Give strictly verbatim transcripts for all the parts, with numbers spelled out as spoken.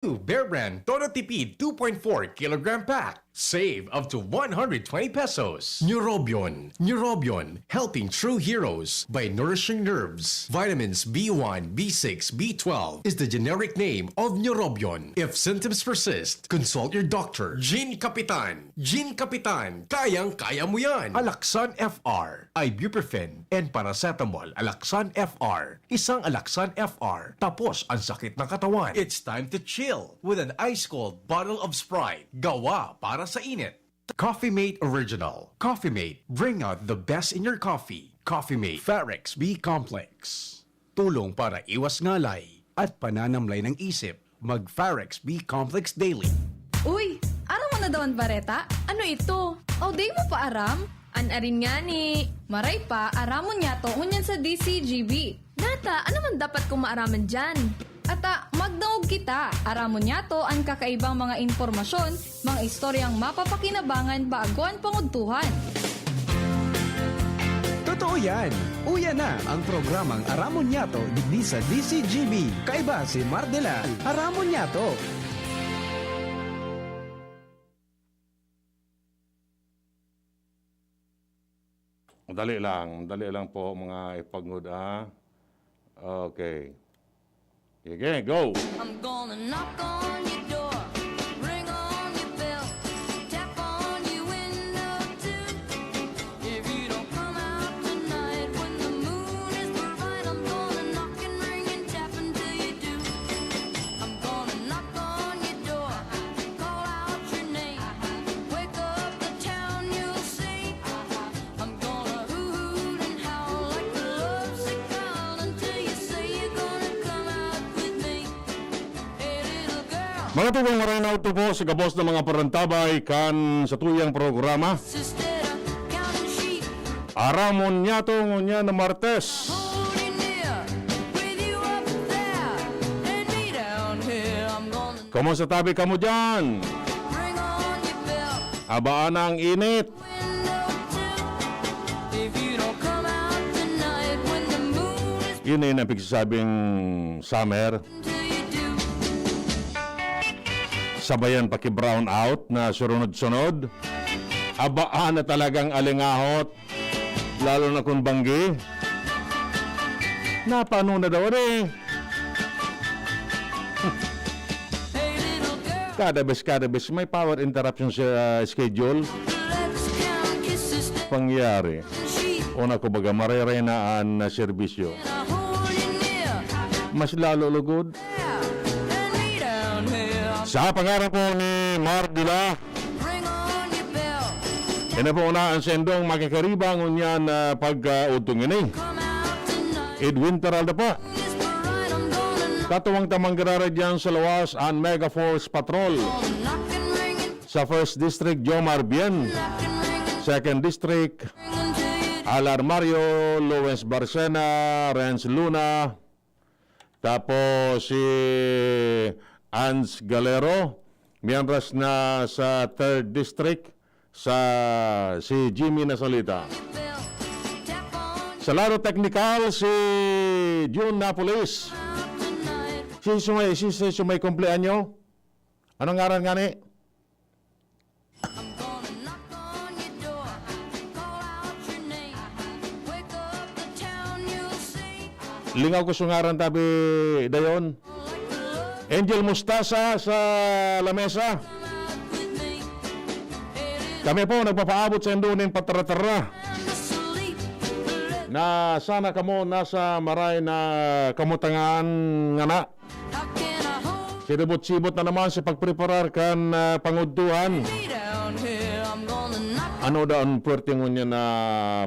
New Bear Brand Todo Tipid two point four kilogram pack. Save up to one hundred twenty pesos. Neurobion. Neurobion, helping true heroes by nourishing nerves. Vitamins B one, B six, B twelve is the generic name of Neurobion. If symptoms persist, consult your doctor. Gin Kapitan. Gin Kapitan, kayang-kaya mo yan. Alaxan F R, ibuprofen, and paracetamol. Alaxan F R. Isang Alaxan F R, tapos ang sakit ng katawan. It's time to chill with an ice-cold bottle of Sprite. Gawa para sa init. Coffee Mate Original. Coffee Mate, bring out the best in your coffee. Coffee Mate, Farex B Complex. Tulong para iwas ngalay at pananamlay ng isip. Mag Farex B Complex Daily. Uy, aram mo na daw an bareta? Ano ito? Aw, di mo pa aram? An arin ngani. Maray pa, aramon niyato ngunyan sa D C G B. Nata, ano man dapat kong maaraman diyan? Ata, magdangog kita. Aramon niyato an kakaibang mga impormasyon, mga istoryang mapapakinabangan bago an pangudtuhan. Totoo yan! Uya na ang programang Aramon Niyato digdi sa D C G B. Kaiba si Mar de la Aramon Niyato. Dali lang, dali lang po, mga ipagngod, ah. Okay. Sige, go! I'm gonna knock on your door, ring on your bell, tap on your window too. If you don't come out tonight when the moon is bright, I'm gonna knock and ring and tap until you do. I'm gonna knock on your door, call out your name, wake up the town, you'll see. I'm gonna hoot and howl like a lovesick child until you say you're gonna come out with me. Hey, little girl, Mga tugang, maray na udto po sa gabos na mga parantabay kan satuyang programa, sister, I'm counting sheep. Aramon Niyato ngunyan na Martes. Hold you near, with you up there, and me down here. I'm gonna Kumusta tabi kamo diyan? Bring on your bell. Abaan na ang init. Window too. If you don't come out tonight when the moon is Yun na yun ang pigsasabing summer. Till you do. Sabayan pa ki brown out na surunod-sunod. Abaan na talagang alingahot. Lalo na kung banggi. Napano na daw, ano eh? Kada bes, kada bes, may power interruption sa, ah, schedule. Pangyari. O na, kumbaga, marerena an, ah, serbisyo. Mas lalo lugod. Sa pangaran po ni Mar Dila, Ina po na ang sendong makakariba ngunyan na pagkaudtong ini. Edwin Peralta po. Katuwang tamang gararay diyan sa lawas, ang Mega Force Patrol. Sa First District, Jomar Bien. Second District, Alar Mario, Lawrence Barcena, Renz Luna. Tapos si Ans Galero, mientras na sa Third District, sa, si Jimmy Nasalita. Sa lado teknikal, si June Napoles. Si Sumay, si, si Sumay kumpleanyo? Anong ngaran nga ni? Lingaw ko sa ngaran tabi dayon. Angel Mustasa sa lamesa. Kami po nagpapaabot sa indo nin patara-tara na sana kamo nasa maray na kamutangan ngana. Siribot-sibot na naman sa pagpreparar kan, ah, pangudtuhan. Ano daw ang puwerte ngunyan na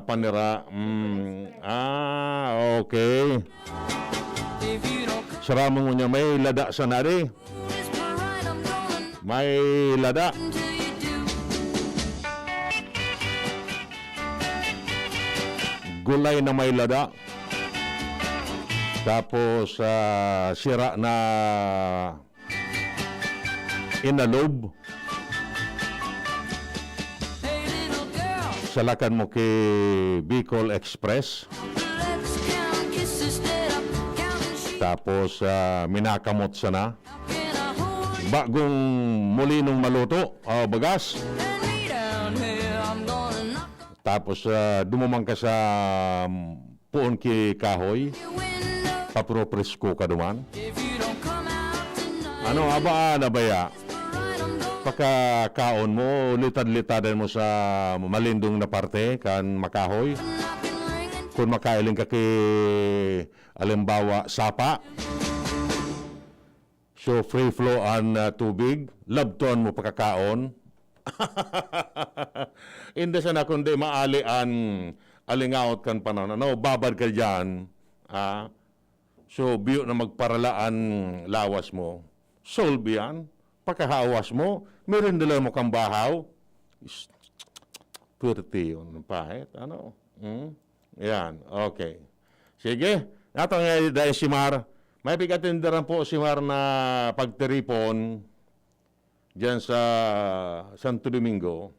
panira? Mm, ah, okay. Saramo ngunyan may lada sana di. May lada. Gulay na may lada. Tapos, ah, sira na inalob. Salakan mo ki Bicol Express. Tapos, ah, minakamot sana. bagong molinong maluto, ah, bagas. Tapos, ah, dumuman ka sa, um, puon ki kahoy, papropresko ka duman. Ano, abaan na baya? Pakakaon mo, litad-litadan mo sa malindong na parte kan makahoy. Kung makailing ka ki, alimbawa, sapa, so, free flow an, ah, tubig, labton mo pakakaon. Hindi sana kundi maali an alingaot kan panahon. Ano, babad ka diyan, ah, so, biyo na magparala an lawas mo. Solve yan. Pagkahawas mo, merindalan mo kang bahaw. Is-, pwerte yun, pahit. Ano? Hmm? Yan, okay. Sige, natong nga dahil si Mar, may pig-atenderan po si Mar na pagtiripon diyan sa Santo Domingo.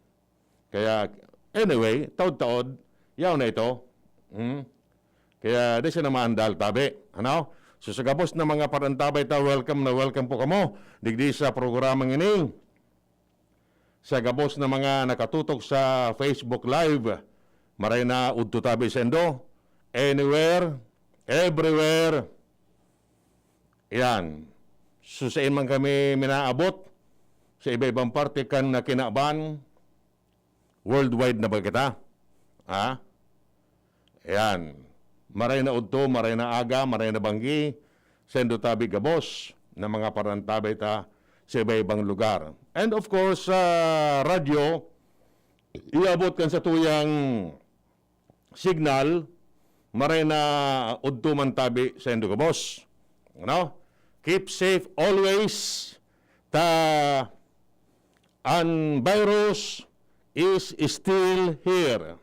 Kaya, anyway, taod-taod, yaw na ito. Hmm? Kaya, di siya na maandal, tabi. Ano? So, sa gabos na mga parantabay ta, welcome na welcome po kamo. Digdi sa programang ini. Sa gabos na mga nakatutok sa Facebook Live, maray na udto tabi sendo. Anywhere, everywhere. Yan. So, sain man kami minaabot, sa iba-ibang parte kan na kinaban, worldwide na ba kita? Ha? Ayan. Maray na udto, maray na aga, maray na banggi, sendo tabi gabos na mga parantabay ta sa iba-ibang lugar. And of course, sa radyo, iabot kan sa tuyang signal, maray na udto man tabi sendo gabos. Ano? Keep safe always. Ta an virus is still here.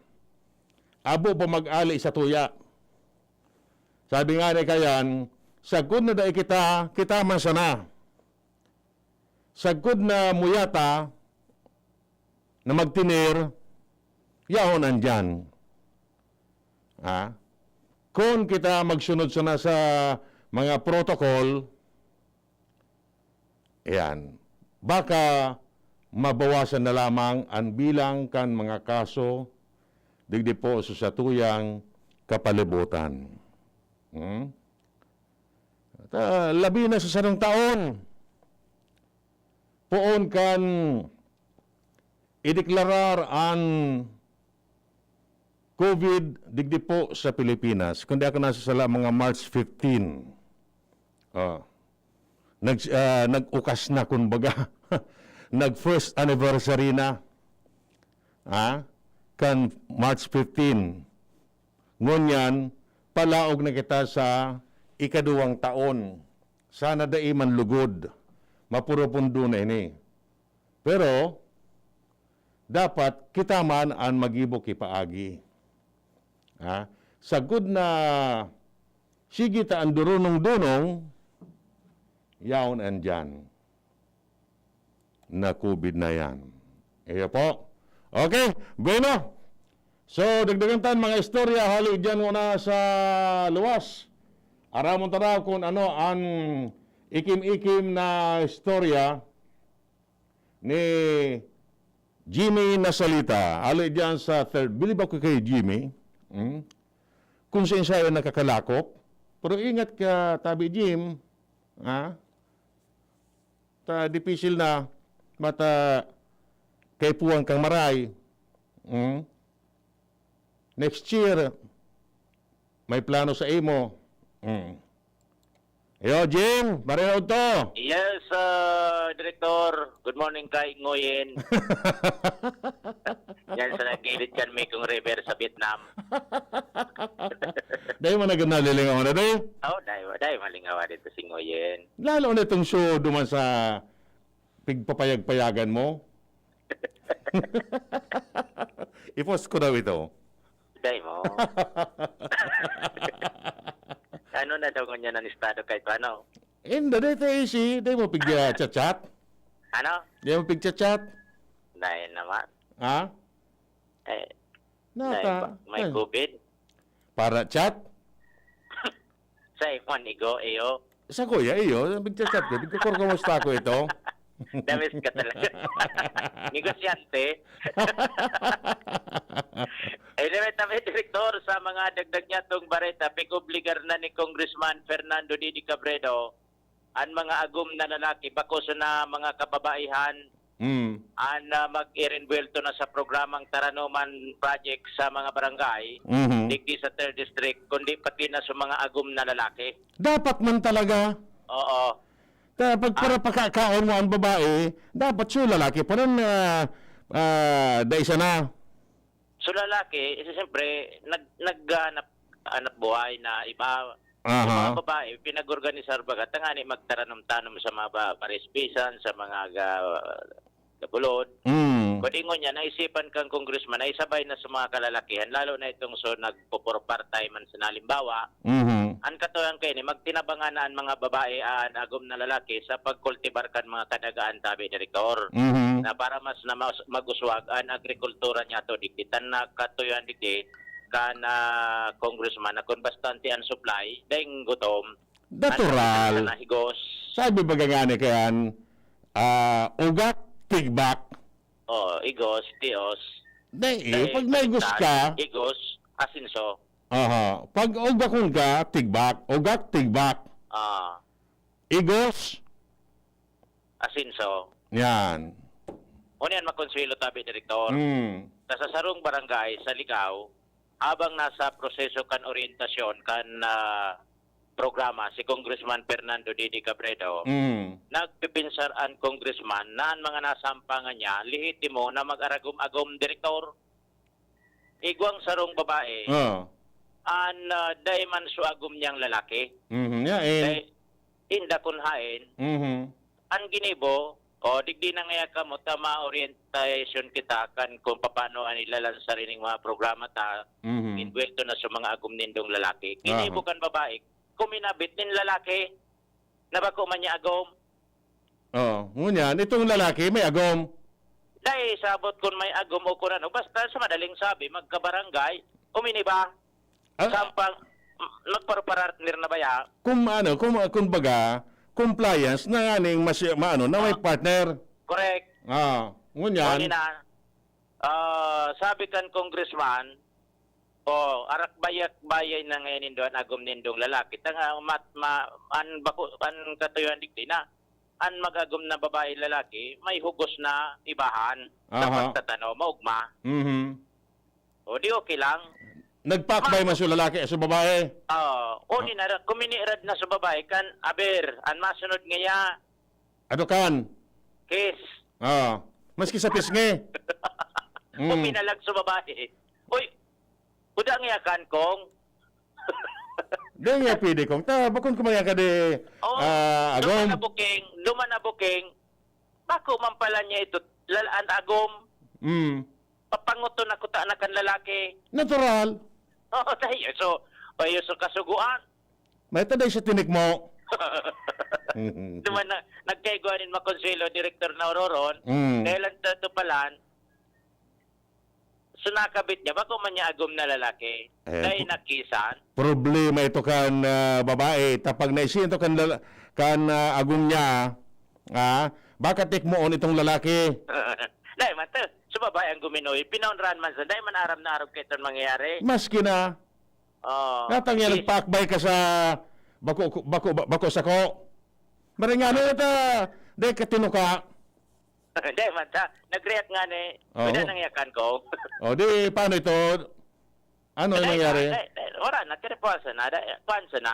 Abo pa mag-ali sa tuya. Sabi nga ni Kayan, sagkod na dai kita, kita man sana. Sagkod na muyata na magtinir, yaon andyan. Ha? Kung kita magsunod sana sa mga protocol, ayan, baka mabawasan na lamang an bilang kan mga kaso digdi po sa satuyang kapalibutan. Hmm? At, ah, labi na sa sarong taon, poon kan ideklarar an COVID digdi po sa Pilipinas. Kundi ako nasasala, mga March fifteen. Ah. Nag-, ah, nag-ukas na, kumbaga. Nag-first anniversary na. Ah? Kan March fifteen. Ngunyan, palaog na kita sa ikaduwang taon. Sana dai man lugod. Mapurupundo na ini. Pero, dapat kita man an magibo ki paagi. Ha? Sagkod na sige ta an durunong-dunong, yaon andyan na COVID na yan. Iyo po. Okay, bueno. So, dagdagan tan mga istorya, hali dyan muna sa luwas. Aramon ta daw kung ano ang ikim-ikim na istorya ni Jimmy Nasalita. Hali dyan sa third. Bilib ako kay Jimmy. Hmm? Kung sa ensayo nakakalakop. Pero ingat ka, tabi Jim. Ha? Ta, dipisil na. Mata, kay puwang kang maray. Hmm? Next year, may plano sa imo. Hmm. Yo, Jim, maray na udto. Yes, ah, Director. Good morning kay Nguyen. Yan sa nagilid kan Mekong River sa Vietnam. Dai man nag-, nalilingaw na, dai? Oh, dai, dai malingaw dito si Nguyen. Lalo na itong show duman sa pigpapayag-payagan mo. I-post ko daw ito. Dai mo. Ano na daw ngunyan ang estado kahit paano? Inda, dai ta easy. Dai mo pigya chat-chat? Ano? Dai mo pigchat-chat? Dai naman. Ha? Eh, Nata. Dai ba? May Ay. COVID? Para chat? Sa imo, nigo, iyo. Sa kuya, iyo. Pigchat-chat ko. Pigkukor, kumusta ko ito? Damis ka talaga. Negosyante. Anyway, tabi, Direktor, sa mga dagdag niya tong bareta, pig-obligar na ni Congressman Fernando Didi Cabredo an mga agom na lalaki, bako sana mga kababaihan, Mm. an, ah, mag-irenbuwelto na sa programang Taranuman Project sa mga barangay, Mhm. digdi sa third district, kundi pati na sa mga agom na lalaki. Dapat man talaga. Oo. Ta-, pag Ah. para pakakaon mo ang babae, dapat so lalaki pa rin, ah, ah, dai sana. So, lalaki, eh, siyempre, nag-, naghanap, hanap buhay na iba. Yung Aha. mga babae, pinag-organisar baga, tangani magtaranom-tanom sa mga ba-, parespesan, sa mga ga-, gabulod. Mm. Pwede ngunyan, naisipan kang congressman, ay sabay na sa mga kalalakihan, lalo na itong so nagpo-for part-time man sa halimbawa, Mhm. an katuyan kaini, magtinabangan na an mga babae, an agom na lalaki sa pagkultibar kan mga kadagaan tabi, Direktor, Mhm. na para mas na mas mag-uswag an agrikultura niyato digdi. Tan na katuyan digdi kan, ah, congressman na kun bastante an supply, daing gutom, an Natural. kapital na higos. Sabi baga ngani kayan, ah, ugak, tigbak. Oo, igos, tios. Dai, eh, Dai, pag may igos baliktad. ka, Igos, asinso. Aha. Pag ugakon ka, tigbak. Ugak, tigbak. Ah. Igos. Asinso. Yan. Ngunyan, makonsuelo tabi, Direktor. Mm. Sa, sa sarong barangay, sa Ligao, habang nasa proseso kan oryentasyon kan, ah, programa si Congressman Fernando Didi Cabredo, Mm. nagpipinsar an congressman na an mga nasampangan niya lehitimo na mag-aragom-agom, Direktor. Igwang sarong babae, Oo. an, ah, dai man so agom niyang lalaki. Mhm, yain. Dai, inda kun hain, Mhm. an ginibo, o digdi na ngaya kamo ta ma-orientation kita kan kung papaano an ilalansar ining mga programa ta, Mhm. inbuwelto na sa mga agom nindong lalaki. Ginibo Aha. kan babae, kuminabit nin lalaki na bako man niya agom. Oo, ngunyan, itong lalaki may agom. Dai sabot kun may agom o kun ano. Basta sa madaling sabi, magkabarangay, uminiba. Ah. Sampang, m-, magparpartner na baya. Kung ano, kung, kung baga, compliance na nga ning mas, maano, na may Ah. partner. Correct. Ah, ngunyan. Ngunyan na, ah, sabi kan congressman, "O, arak bayak-bayay na ngayon nindo an agom nindong lalaki. Tanga mat-, ma-, an bako, an katuyohan digdi na, an mag-agom na babae, lalaki, may hugos na ibahan sa Aha. pagtatanom, maugma." Mhm. O, di okay lang? Nagpaakbay Ma- man sa lalaki, sa babae? Oo. O, Ah. ni nara-, kuminirad na sa babae, kan, aber, an masunod ngaya. Adukan? Kiss. Ah. Maski sa pisngi? Mm. Puminalag sa babae. Uy, kuda ngaya kan, Kong. Di nga pwede, Kong. Ta, bakon ko mga ka di, Oh, ah, duman agom. na buking, duman na buking. Bako man pala niya ito, lalaan agom. Mm. Papanguto na kuta na kan lalaki. Natural. Oo, tayo. So, o, yun, so, kasuguan. May taday sa tinik mo. Duman na, nagkaigwa nin makonsuelo, Direktor na ororon. Mm. Kaya lang, ito palan, so, nakabit niya, bako man niya agom na lalaki. Eh, Dahil pro-, nakisan. problema ito kan, ah, babae. Tapag naisin ito kan lala-, kan, ah, agom niya, ah, baka tikmoon itong lalaki. Dahil man, to, sa babae ang guminoy, pinaunrahan man sa, dahil man aram na aram ka itong mangyayari. Maski na. Oh, Natang yan, is- nagpaakbay ka sa bako, bako, bako sako. Maring ano ito, dahil katinuka. Dahil man, ta, nag-react nga ni, Oo. pwede nang yakan ko. O, di, paano ito? Ano yung Dahil, nangyari? dahil, dahil, wala na, tinipuan sa na, dahil, kuwan sa na,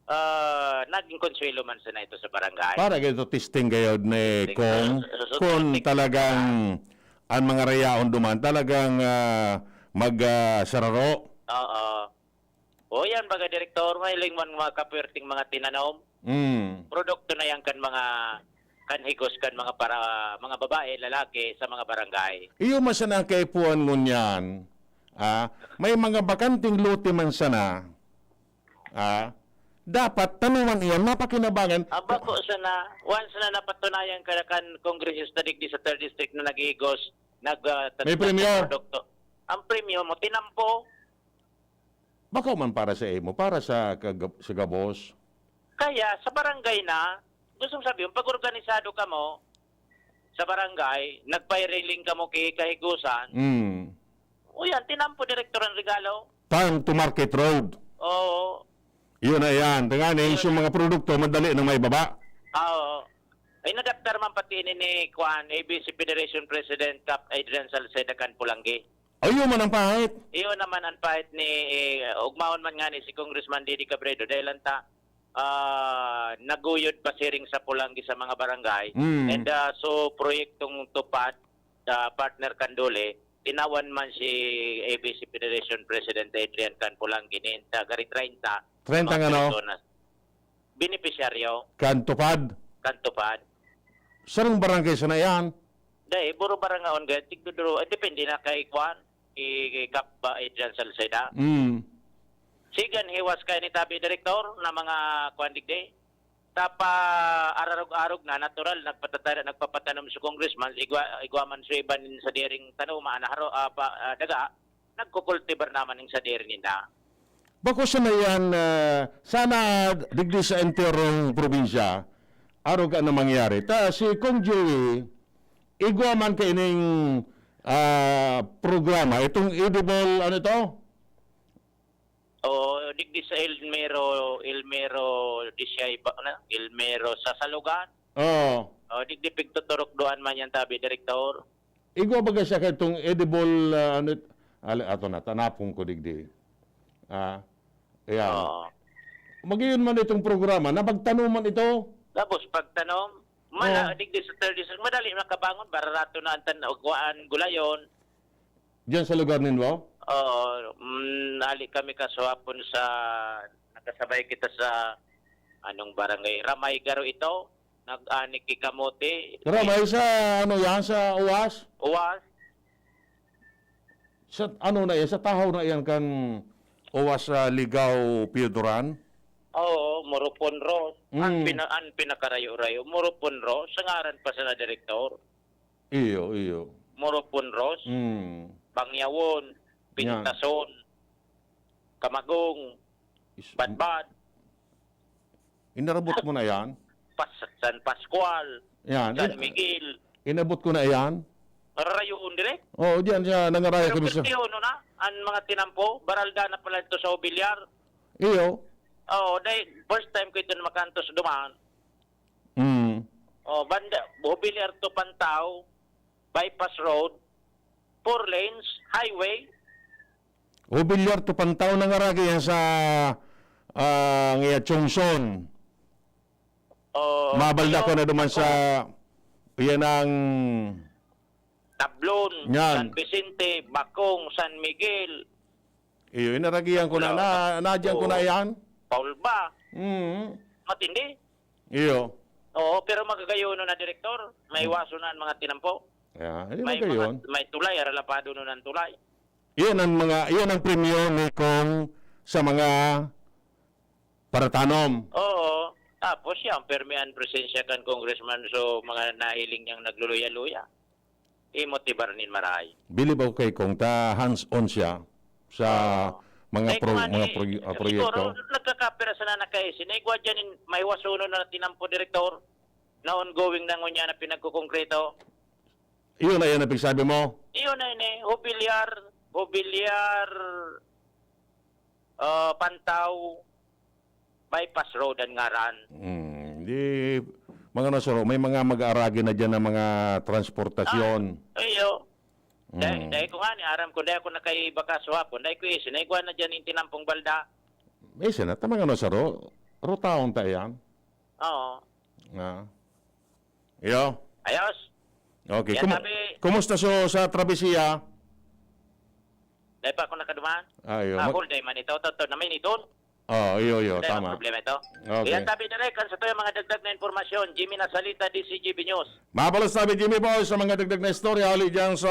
ah, naging konsuelo man sa na ito sa barangay. Para ganito, testing kayo ni Testing. Kong, So, so, so, kung testing talagang ka. ang mga rayaon duman, talagang, ah, mag, ah, sararo. Oo. O, yan, baga, Direktor, may lingwan mga kapwerteng mga tinanom. Mm. Produkto na yan kan mga, kan higos, kan mga para, mga babae, lalaki sa mga barangay. Iyo man sana ang kaipuhan ngunyan, ah, may mga bakanteng lote man sana, ah, dapat tanuman iyan, mapakinabangan. Aba ko sana, once na napatunayan ka na kan kongresista digdi sa third district na naghihigos, nag, ah, tat-, May premyo. produkto. Ang premyo mo, tinampo. Bako man para sa imo, para sa kag-, sa gabos. Kaya, sa barangay na, Gusto kong sabihin, pag organisado kamo sa barangay, nagpahiriling kamo ki kahigusan, Mm. o yan, tinampo direktor ang regalo. Farm to market road. Oo. Yun na yan. Tanganing yung mga produkto, madali nang maibaba. Ah, oo. Ay, nadaptar man pati ini ni Kwan, A B C Federation President Cap Adrian Salceda kan Pulanggi. Ayun man ang pahit. Iyon naman ang pahit ni, eh, ugmaon man nga ni si Congressman Didi Cabredo dahil ang ta, ah, naguyod pa siring sa Pulanggi sa mga barangay. Mm. And ah, so, proyektong tupad, ah, partner Candole, tinawan man si A B C Federation President Adrian Can Pulanggi ni Inta, gari treinta. Treinta mga nga, no? personas. Benepisyaryo, Kan tupad. kan tupad. Sarong barangay sana yan. Dai, buro barangaon gaya, tigduduro, eh, depende na kay Kwan, i Kap ba, Adrian Salceda. Mm. Sigan hiwas kay ni tabi direktor na mga Kwan digdi. Tapa ararog-arog na, natural, nagpatatada, nagpapatanom si congressman, igwa, igwa man sa iban sa diring tanuma, na haro, ah, pa, ah, daga, nagkukultibar naman ning sa diri ninda. Bako sana yan, ah, sana digdi sa enterong probinsya, arog ka na mangyari. Ta si Kong Joey, igwa man kaining ah, programa, itong edible, ano ito? O, digdi sa Elmero, Elmero Disiay ba na? Elmero sa Salugan. Oh, O, digdi pigtuturok doan man yan tabi, direktor. Igwa baga siya kay itong edible, ah, ano, it- ali, ato na, tanapon ko digdi. Ah, ayan. Oo. Magayon man itong programa na pagtanuman ito. Tapos pagtanom, mala, Oo. digdi sa thirty six, madali makabangon, bararato na ang tan-, kuan, gulayon. Diyan sa lugar ninyo? Oo, mm, nali kami kaswapon sa, nakasabay kita sa, anong barangay, Ramay Garo ito, nag-anik ki kamote. Ramay sa, ano yan, sa Uwas? Uwas, Sa, ano na yan, sa tahaw na yan kan Uwas sa Ligaw, Pioduran? oo, Moropon Rose, ang, Mm. pina, ang pinakarayo-rayo, Moropon Rose, sa ngaran pa sana direktor, Iyo, iyo. Moropon Rose, Mm. Bangyawon, Yan. Pintason, Kamagong, Is- Badbad, Inarabot mo na yan? Pas, San Pascual, Yan. San In- Miguel, inabot ko na yan? rayoon direk. Oo, diyan siya nangaraya Pero kami sa... pertiyo na, ang mga tinampo, baralda na pala ito sa Obilyar. Iyo. Oo, dahil first time ko ito na makantos dumaan. Mm. Oh, banda, Obilyar to Pantao, bypass road, four lanes, highway. Obilyar to Pantao nangaragi yan sa ah, Ngia Chongson. Oh, Mabalda ko ayun. na duman sa... Yan ang... Tablon, Yan. San Vicente, Bacong, San Miguel, Iyo, inaragihan ko na. Na, nadyan ko na yan. Paulba. Mm. Matindi. Iyo. Oo, pero magagayon na, direktor. Maiwason na ang mga tinampo. Yeah, hindi May magayon. Mga, may tulay, aralapado nun ang tulay. Yan ang mga, yan ang premyo ni Kong sa mga paratanom. Oo. Tapos yan, permi ang presensya kan congressman, so mga nahiling niyang nagluluya-luya. Imo tibar nin maray. Bilib ako kay Kong, ta hands-on siya sa Oo. mga Kay pro, kung mga ani, proy- ah, siguro, proyekto. Nagkakapira sana na kaisi. Naigwa dyan, in- may wasonon na tinampo, direktor, na ongoing na ngunyan na pinagkukonkreto. Iyon na yan ang pigsabi mo. Iyon na ini, Hobilyar, Hobilyar, ah, Pantao, Bypass Road ang ngaran. Hmm, di, mga nasuro, may mga mag-aaragi na dyan ng mga transportasyon. Iyo. Dahil, Mm. dahil ko nga ni, aram ko, dahil ko nakaibaka swapon, dahil ko isi, naigwa na dyan yung tinampong balda. May sinata, mga nasuro, rutaon ta yan. Oo. Ah. Iyo. Ayos. Okay. Yan, Kumu- sabi- kumusta so sa travesiya? Dahil pa ako nakaduman. Ah, iyo. Ah, Mag- whole day man ito. Toto na may niton. Oh, iyo, iyo, Dahil ang tama. problema ito. Okay. Yan, sabi na rin, kan sa tuyo mga dagdag na impormasyon, Jimmy Nasalita, D C G B News. Mabalos tabi, Jimmy Boy, sa mga dagdag na istorya hali dyan sa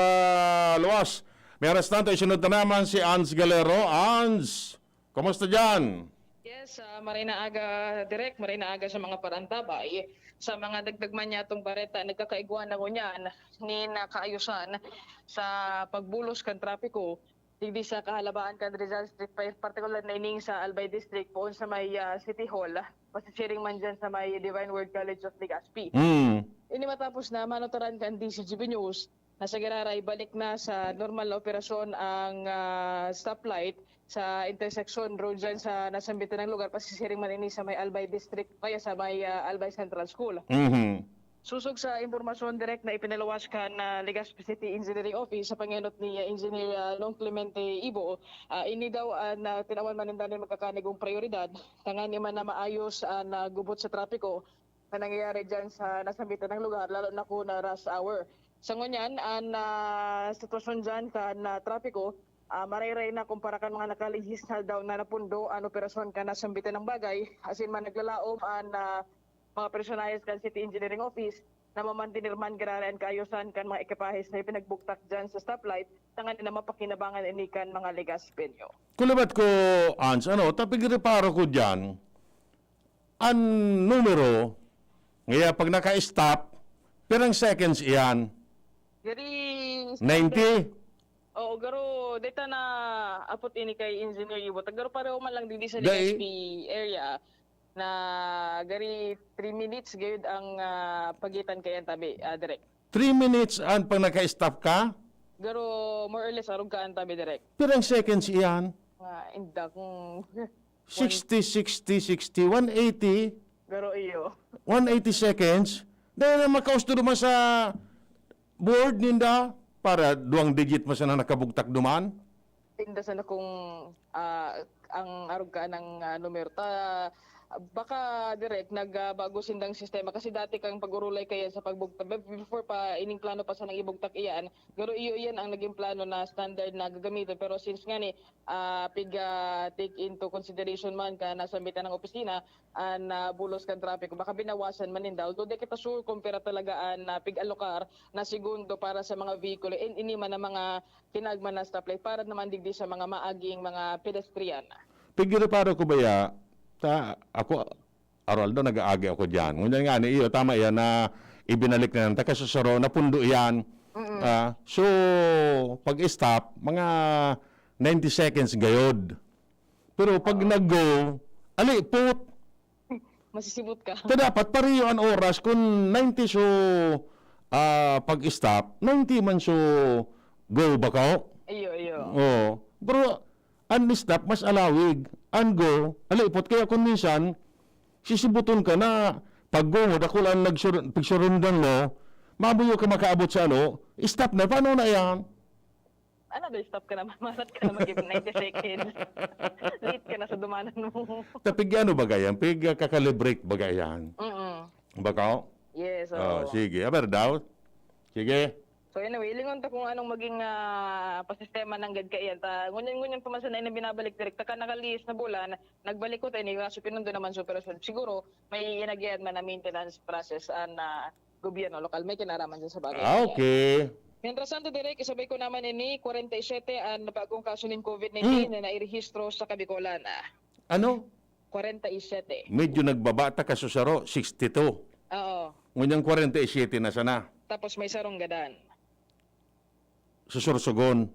luwas. May arestante, isunod na naman si Ans Galero. Ans, kumusta dyan? Yes, ah, maray na aga, Direk, maray na aga sa mga parantabay. Sa mga dagdag man niya itong bareta, nagkakaigwa na ngunyan ni nakaayusan sa pagbulos kan trapiko digdi sa kahalabaan kan Rizal Street, pa- partikular na ining sa Albay District, poon sa may, ah, City Hall. pasisiring man dyan sa may Divine Word College of Legazpi. Mm. Ini matapos na manotaran kan D C G B News na sa giraray balik na sa normal na operasyon ang ah, stoplight sa intersection road dyan sa nasambitan ng lugar, pasisiring man ini sa may Albay District, kaya sa may ah, Albay Central School. Mhm. Susog sa impormasyon direct na ipinaluwas kan ah, Legazpi City Engineering Office sa pangenot ni ah, Engineer ah, Long Clemente Ibo, ah, ini daw ah, na tinawan man ninda nin magkakanigong prioridad, tanganing man na maayos ang ah, gubot sa trapiko na nangyayari dyan sa nasambitan ng lugar, lalo na kung na rush hour. Sa ngunyan, ang ah, sitwasyon dyan kan ah, trapiko, ah, marayray na kumpara kan mga nakalihis na daw na napundo ang operasyon kan nasambitan ng bagay, asin man naglalaom ang ah, mga personahes kan City Engineering Office na mamantener man giraray an kaayosan kan mga ekipahes na ipinagbugtak dyan sa stoplight, tanganing na mapakinabangan ini kan mga Legazpeño. Kulabat ko, Ans, ano, tapi reparo ko dyan, ang numero, ngaya pag naka-stop, pirang seconds iyan? Gari, Ninety? Oo, garo, deta na apot ini kay Engineer Ibo. Garo pareho man lang digdi sa Dai. Legazpi area na gari three minutes gayud ang ah, pagitan kay tabi, ah, direct. Three minutes ang pag naka-stop ka? Garo more or less arog ka ang tabi, direct. Pirang seconds iyan? Nga, inda kung Sixty, sixty, sixty, one eighty, garo iyo. one eighty seconds. Dahil na makausto naman sa board ninda, para duwang digit mo sana nakabugtak duman. Inda sana kung ah, ang arog ka ng ah, numero. Ta, baka direct nagbago sindang sistema kasi dati kang pag-urulay kaya sa pagbugtak before pa ining plano pa sanang ibugtak iyan, garo iyo iyan ang naging plano na standard na gagamiton, pero since nga ni ah, pig ah, take into consideration man ka nasambitan ng opisina an ah, bulos kan trapiko, baka binawasan man ninda, although di kita sure kung pira talaga an ah, pig-alokar na segundo para sa mga vehikulo, in ini man ang mga kinagman na stoplight para naman digdi sa mga maaging mga pedestrian. Pigireparo ko baya, ta, ako, Araldo, nag-aagi ako diyan. Ngunyan nga ni iyo, tama iyan na ibinalik na ng taga-Susaro, napundo iyan. Ah, so, pag-stop, mga ninety seconds gayod. Pero pag nag-go, alipot. Masisibot ka. Ta dapat pareho an oras kun ninety so ah, pag-stop, ninety man so go bako. Iyo, iyo. Oo. Pero an stop mas alawig, an go alipot. Kaya kun minsan sisibuton ka na pag-go mo, dakul an nagsur- pagsurundan mo, mabuyo ka makaabot sa ano, stop na. Paano na yan? Ano daw, stop ka naman, marat ka naman, give ninety seconds. Late ka na sa dumanan mo. Tapig ano ba gayan? Pig ah, kakalibrate ba gayan? Mm-mm. Bako? Yes, Oh, oo. Sige. Aber daw? Sige. So anyway, lingon ta kung anong maging ah, pasistema ng gad kaiyan. Ta, ngunyan-ngunyan pa man sana na binabalik direkta ka nakalihis na bulan, nagbalik ko tayo ni kaso pinundo naman sa operasyon. Siguro, may inagihan man na maintenance process ang ah, gobyerno lokal. May kinaraman dyan sa bagay. Ah, okay. Mientras tanto, Direk, isabay ko naman ini, kwarenta y siyete ang bagong kaso nin COVID nineteen na nairehistro sa Kabikolan. Ano? Kwarenta y siyete. Medyo nagbaba ta kasusaro, sixty-two. Oo. Ngunyan kwarenta y siyete na sana. Tapos may sarong gadan Sa Sorsogon.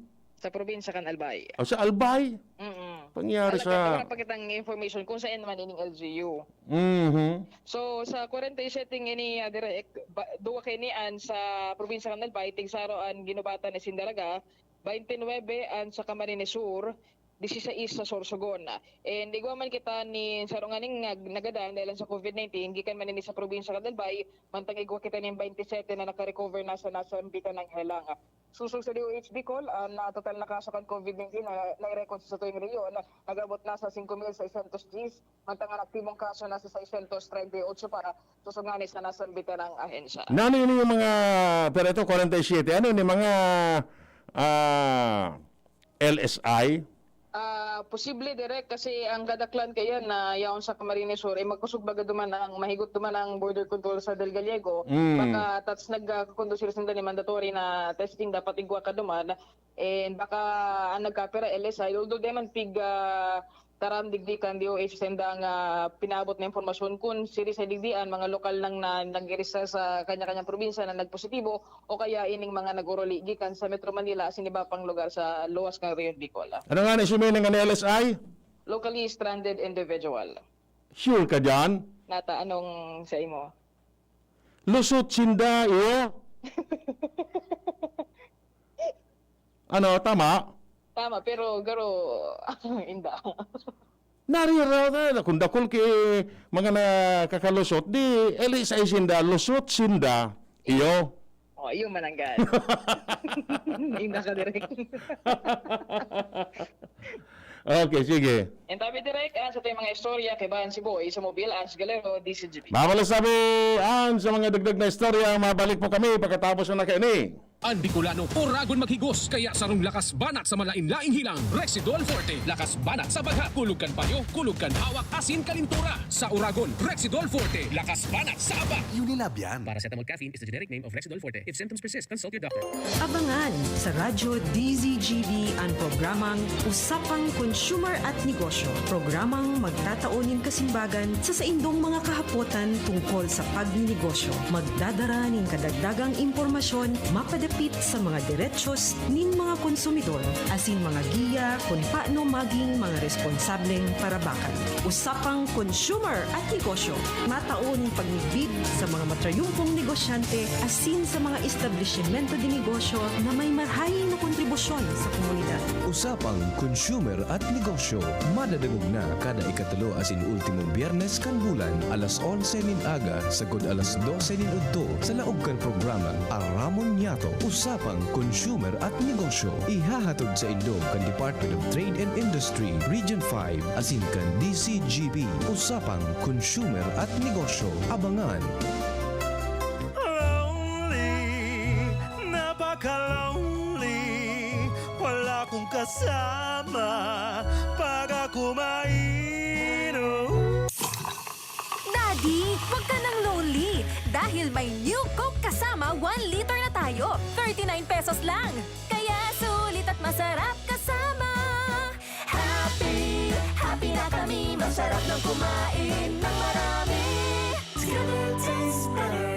sa probinsya kan Albay. O sa Albay. Mm-mm. Pangyari Alam sa... ka, pakitang information kung saan man ining L G U. Mhm. So, sa kwarenta y siyete ini, ah, Direk, ba, duwa kaini an sa probinsya kan Albay, tigsaro an ginubatan ni Sindaraga, twenty-nine an sa Camarines Sur, dieciséis sa Sorsogon. And igwa man kita ni saro nganing nag-, nagadan dahil sa COVID nineteen, gikan man ini sa probinsya kan Albay, mantang igwa kita nin twenty-seven na naka-recover na sa nasambitan ng helang. Susog sa D O H Bicol, ang ah, total na kaso kan COVID nineteen na nai-record sa tuwing rehiyon, nag-abot na sa singko mil seiscientos diyes, mantang ang aktibong kaso nasa seiscientos treinta y ocho pa, susog ngani sa nasambitan ng ahensya. Nano ini yung mga, pero ito, kwarenta y siyete, ano ini mga ah, L S I? Ah, posible, Direk, kasi ang kadaklan kaya na yaon sa Camarines Sur, eh, magkusog baga duman ang, mahigot duman ang border control sa Del Gallego. Mm. Baka tats nagkakondusir sinda ni mandatory na testing dapat igwa ka duman. And baka ang nagkapira L S I, although di man pig ah, taram digdi kan D O H sa indang ah, pinaabot na impormasyon kung siri sa digdi ang mga lokal lang na nag-register sa kanya-kanyang probinsya na nagpositibo o kaya ining mga nag-uruli gikan sa Metro Manila asin iba pang lugar sa luwas kan Rehiyon Bicol. Ano nga na isumiling nga ni L S I? Locally stranded individual. Sure ka diyan? Nata, anong sa imo? Lusot sinda, iyo? Ano, tama? Tama, pero garo, inda. Narira na, kung dakul ki mga nakakalusot, di, eli sa sinda, lusot sinda, iyo? Oh, iyo mananggad. Inda ka, Direk. Okay, sige. And tabi, Direk, ah, sa ating mga istorya, kay Ban si Boy, sa Mobil, Ans Galero, D C G B. Mamalas sabi, ang sa mga dagdag na istorya, mabalik po kami pagkatapos ng nakaini. Ang Bicolano, oragon maghigos, kaya sarong lakas banat sa malain-laing hilang. Rexidol Forte, lakas banat sa bagha, kulog kan payo, kulog kan hawak, asin kalintura. Sa oragon, Rexidol Forte, lakas banat sa aba. Unilab yan. Paracetamol caffeine is the generic name of Rexidol Forte. If symptoms persist, consult your doctor. Abangan sa Radyo D Z G B an programang Usapang Consumer at Negosyo. Programang magtatao nin kasimbagan sa saindong mga kahapotan tungkol sa pagninegosyo. Magdadara nin kadagdagang impormasyon mapadapit sa mga derechos nin mga konsumidor asin mga giya kun paano maging mga responsableng parabakan. Usapang Consumer at Negosyo, matao nin pagmidbid sa mga matrayumpong negosyante asin sa mga establisimento de negosyo na may marhay na kontribusyon sa komunidad. Usapang Consumer at Negosyo, madadangog na kada ikatulo asin ultimong Biyernes kan bulan, alas onse nin aga sagkod alas dose nin udto, sa laog kan programang Aramon Niyato, Usapang Consumer at Negosyo. Ihahatod saindo kan Department of Trade and Industry, Region five, asin kan D C G B, Usapang Consumer at Negosyo. Abangan! Lonely, napaka-lonely. Wala kong kasama pag ako mainom. Daddy, wag ka nang lonely dahil may New Coke Kasama one liter na tayo. Thirty-nine pesos lang. Kaya sulit at masarap kasama. Happy, happy na kami. Masarap nang kumain ng marami. It's gonna taste better.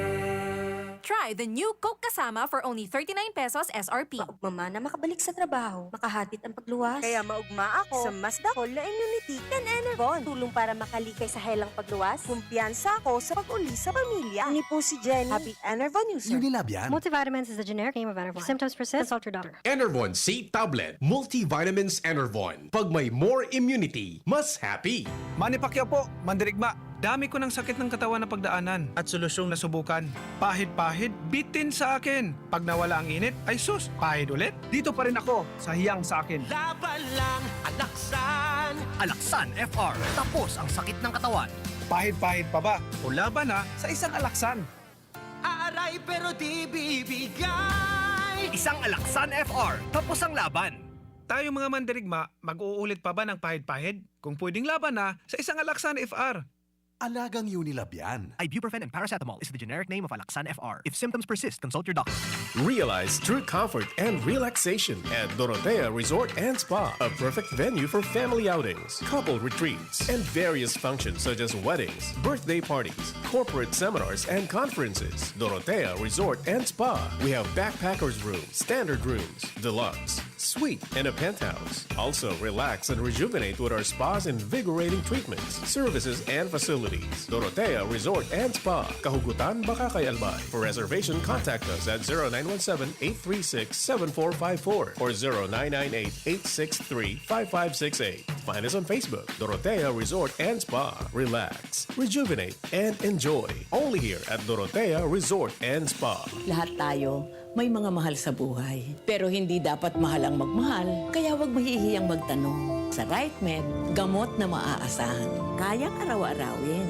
Try the New Coke Kasama for only thirty-nine pesos S R P. Maugma man na makabalik sa trabaho, makahatid ang pagluwas. Kaya maugma ako sa mas dakul na immunity kan Enervon. Tulong para makalikay sa helang pagluwas. Kumpiyansa ako sa pag-uli sa pamilya. Ini po si Jenny, happy Enervon user. Unilab yan. Multivitamins is the generic name of Enervon. If symptoms persist, consult your doctor. Enervon C Tablet Multivitamins Enervon. Pag may more immunity, mas happy. Manny Pacquiao po, mandirigma. Dami ko ng sakit ng katawan na pagdaanan at solusyong nasubukan. Pahid-pahid, bitin sa akin. Pag nawala ang init, ay sus, pahid ulit. Dito pa rin ako sa hiyang sa akin. Laban lang, Alaksan! Alaksan F R. Tapos ang sakit ng katawan. Pahid-pahid pa ba? O laban na sa isang Alaksan. Aaray pero di bibigay! Isang Alaksan F R. Tapos ang laban. Tayo mga mandirigma, mag-uulit pa ba ng pahid-pahid? Kung pwedeng laban na sa isang Alaksan F R. Alagang Unilab yan. Ibuprofen and paracetamol is the generic name of Alaksan F R. If symptoms persist, consult your doctor. Realize true comfort and relaxation at Dorotea Resort and Spa, a perfect venue for family outings, couple retreats, and various functions such as weddings, birthday parties, corporate seminars, and conferences. Dorotea Resort and Spa. We have backpackers room, standard rooms, deluxe, suite, and a penthouse. Also, relax and rejuvenate with our spa's invigorating treatments, services, and facilities. Dorotea Resort and Spa, Kahugutan, Bacacay, Albay. For reservation, contact us at zero nine one seven, eight three six, seven four five four or zero nine nine eight, eight six three, five five six eight. Find us on Facebook, Dorotea Resort and Spa. Relax, rejuvenate, and enjoy. Only here at Dorotea Resort and Spa. Lahat tayo may mga mahal sa buhay. Pero hindi dapat mahal ang magmahal, kaya wag mahihiyang magtanong. Sa RightMed, gamot na maaasahan. Kayang araw-arawin.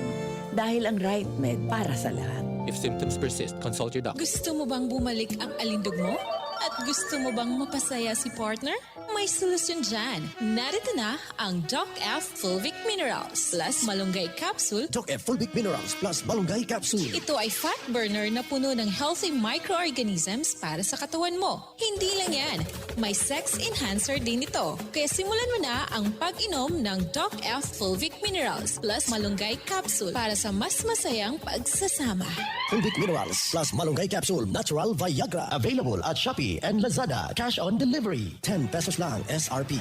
Dahil ang RightMed para sa lahat. If symptoms persist, consult your doctor. Gusto mo bang bumalik ang alindog mo? At gusto mo bang mapasaya si partner? May solusyon dyan. Narito na ang Doc F Fulvic Minerals plus Malunggay Capsule. Doc F Fulvic Minerals plus Malunggay Capsule. Ito ay fat burner na puno ng healthy microorganisms para sa katawan mo. Hindi lang yan, may sex enhancer din ito. Kaya simulan mo na ang pag-inom ng Doc F Fulvic Minerals plus Malunggay Capsule para sa mas masayang pagsasama. Fulvic Minerals plus Malunggay Capsule, Natural Viagra. Available at Shopee and Lazada. Cash on delivery. Ten pesos lang S R P.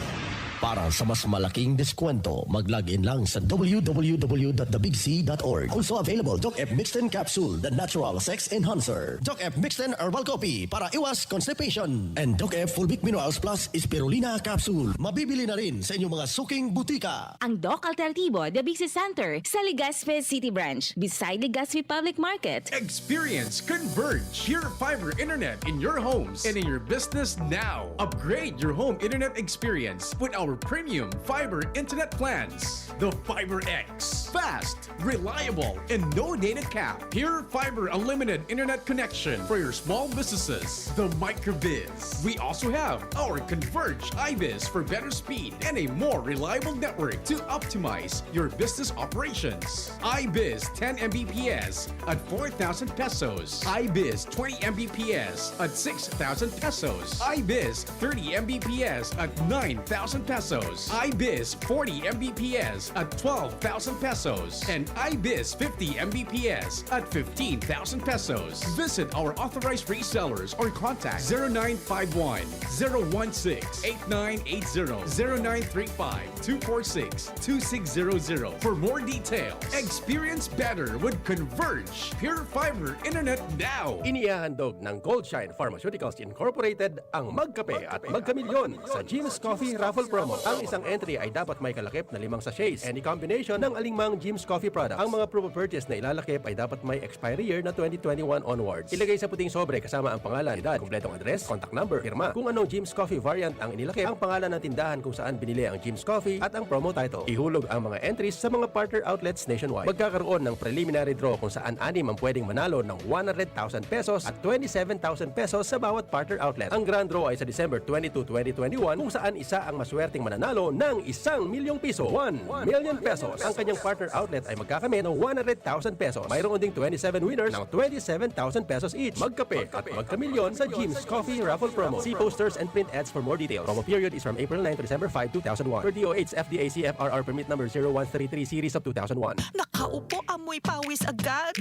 Para sa mas malaking deskwento, mag-log in lang sa w w w dot the big c dot org. Also available, Doc F Mixten Capsule, the natural sex enhancer. Doc F Mixten Herbal Coffee para iwas constipation. And Doc F Fulvic Minerals Plus Spirulina Capsule. Mabibili na rin sa inyong mga suking butika. Ang Doc Alternativo, the Big C Center, sa Legazpi City Branch, beside Legazpi Public Market. Experience Converge Pure Fiber Internet in your homes and in your business now. Upgrade your home internet experience with our premium fiber internet plans. The Fiber X. Fast, reliable, and no data cap. Pure Fiber Unlimited Internet Connection for your small businesses. The Microbiz. We also have our Converge iBiz for better speed and a more reliable network to optimize your business operations. iBiz ten M B P S at four thousand pesos. iBiz twenty M B P S at six thousand pesos. iBiz thirty M B P S at nine thousand pesos. iBiz forty M B P S at twelve thousand pesos. And iBiz fifty M B P S at fifteen thousand pesos. Visit our authorized resellers or contact zero nine five one, zero one six, eight nine eight zero, zero nine three five, two four six, two six zero zero for more details. Experience better with Converge Pure Fiber Internet now. Inihahandog ng Goldshine Pharmaceuticals Incorporated ang Magkape at Magkamilyon sa Jim's Coffee Raffle Promo. Ang isang entry ay dapat may kalakip na limang sachets, any combination ng alingmang Jim's Coffee product. Ang mga proof of purchase na ilalakip ay dapat may expiry year na twenty twenty-one onwards. Ilagay sa puting sobre kasama ang pangalan, edad, kumpletong address, contact number, pirma. Kung anong Jim's Coffee variant ang inilakip, ang pangalan ng tindahan kung saan binili ang Jim's Coffee at ang promo title. Ihulog ang mga entries sa mga partner outlets nationwide. Magkakaroon ng preliminary draw kung saan anim ang pwedeng manalo ng one hundred thousand pesos at twenty-seven thousand pesos sa bawat partner outlet. Ang grand draw ay sa December twenty-two, twenty twenty-one, kung saan isa ang maswerteng mananalo ng isang milyong piso, one million pesos. Ang kanyang partner outlet ay magkakamit ng one hundred thousand pesos. Mayroon ding twenty-seven winners ng twenty-seven thousand pesos each. Magkape at magkamilyon sa Jim's Coffee Raffle Promo. See posters and print ads for more details. Promo period is from April nine to December five, two thousand one. Per D O H F D A C F R R permit number zero one three three series of two thousand one. Nakaupo, amoy pawis agad.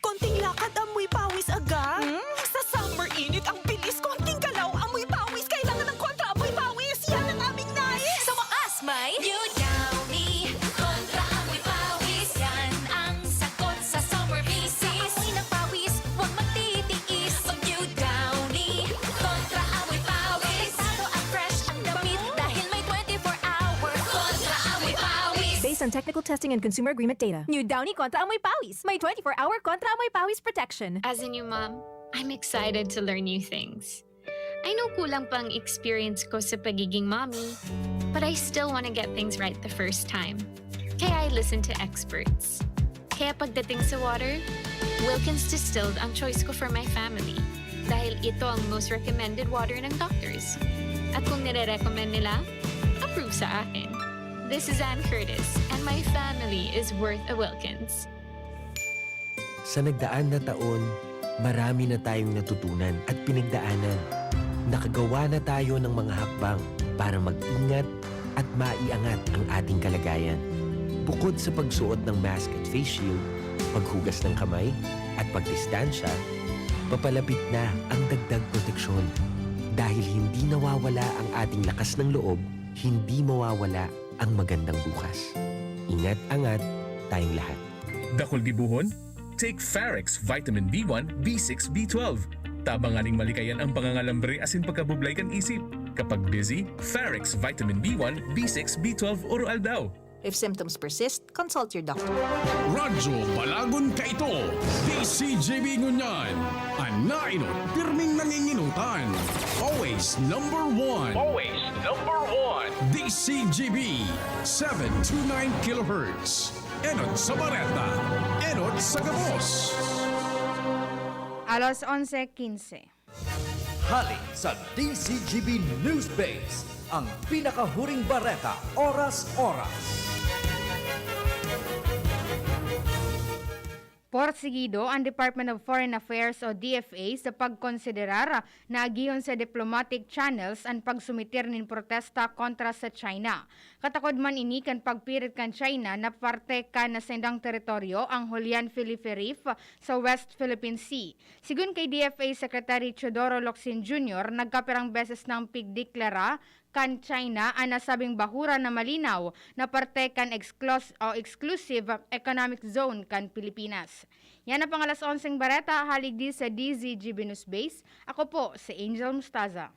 Konting lakad, amoy pawis agad. Hmm? Sa summer init, ang bilis. Konting galaw, amoy pawis. Kailangan ng kontra amoy pawis. Yan ang aming nais. Sa wakas, may New Downy Kontra Amoy Pawis. Yan ang sagot sa summer basis. Sa amoy ng pawis, huwag magtitiis. Mag-New Downy Kontra Amoy Pawis. Protektado at fresh ang damit dahil may twenty-four hour Kontra Amoy Pawis. Based on technical testing and consumer agreement data. New Downy Kontra Amoy Pawis. May twenty-four hour Kontra Amoy Pawis protection. As a new mom, I'm excited to learn new things. I know kulang pa ang experience ko sa pagiging mommy, but I still want to get things right the first time. Kaya I listen to experts. Kaya pagdating sa water, Wilkins Distilled ang choice ko for my family. Dahil ito ang most recommended water ng doctors. At kung nire-recommend nila, approve sa akin. This is Ann Curtis, and my family is worth a Wilkins. Sa nagdaan na taon, marami na tayong natutunan at pinagdaanan. Nakagawa na tayo ng mga hakbang para mag-ingat at maiangat ang ating kalagayan. Bukod sa pagsuot ng mask at face shield, paghugas ng kamay, at pagdistansya, papalapit na ang dagdag proteksyon. Dahil hindi nawawala ang ating lakas ng loob, hindi mawawala ang magandang bukas. Ingat-angat tayong lahat. Dakul gibohon? Take Farex Vitamin B one, B six, B twelve. Tabang nganing malikayan ang pangangalambre asin pagkabublay kan isip. Kapag busy, Farex Vitamin B one, B six, B twelve, Oro Aldaw. If symptoms persist, consult your doctor. Radyo Balagon kaito, D C G B ngunyan. An naenot, pirming nangingenotan. Always number one. Always number one. D C G B, seven two nine kilohertz. Enot sa Bareta, enot sa gabos. Alas onse quince. Hali sa D C G B News Base, ang pinakahuring bareta, oras-oras. Porsigido ang Department of Foreign Affairs o D F A sa pagkonsiderar na agihon sa diplomatic channels an pagsumitir nin protesta kontra sa China. Katakod man ini kan pagpirit kan China na parte kan saindang teritoryo ang Julian Felipe Reef sa West Philippine Sea. Sigon kay D F A Secretary Teodoro Locsin Junior, nagkapirang beses nang pigdeklara kan China an nasabing bahura na malinaw na parte kan exclus-, o exclusive economic zone kan Pilipinas. Yan ang pang-alas onseng bareta, hali digdi sa D Z G B News Base. Ako po si Angel Mustaza.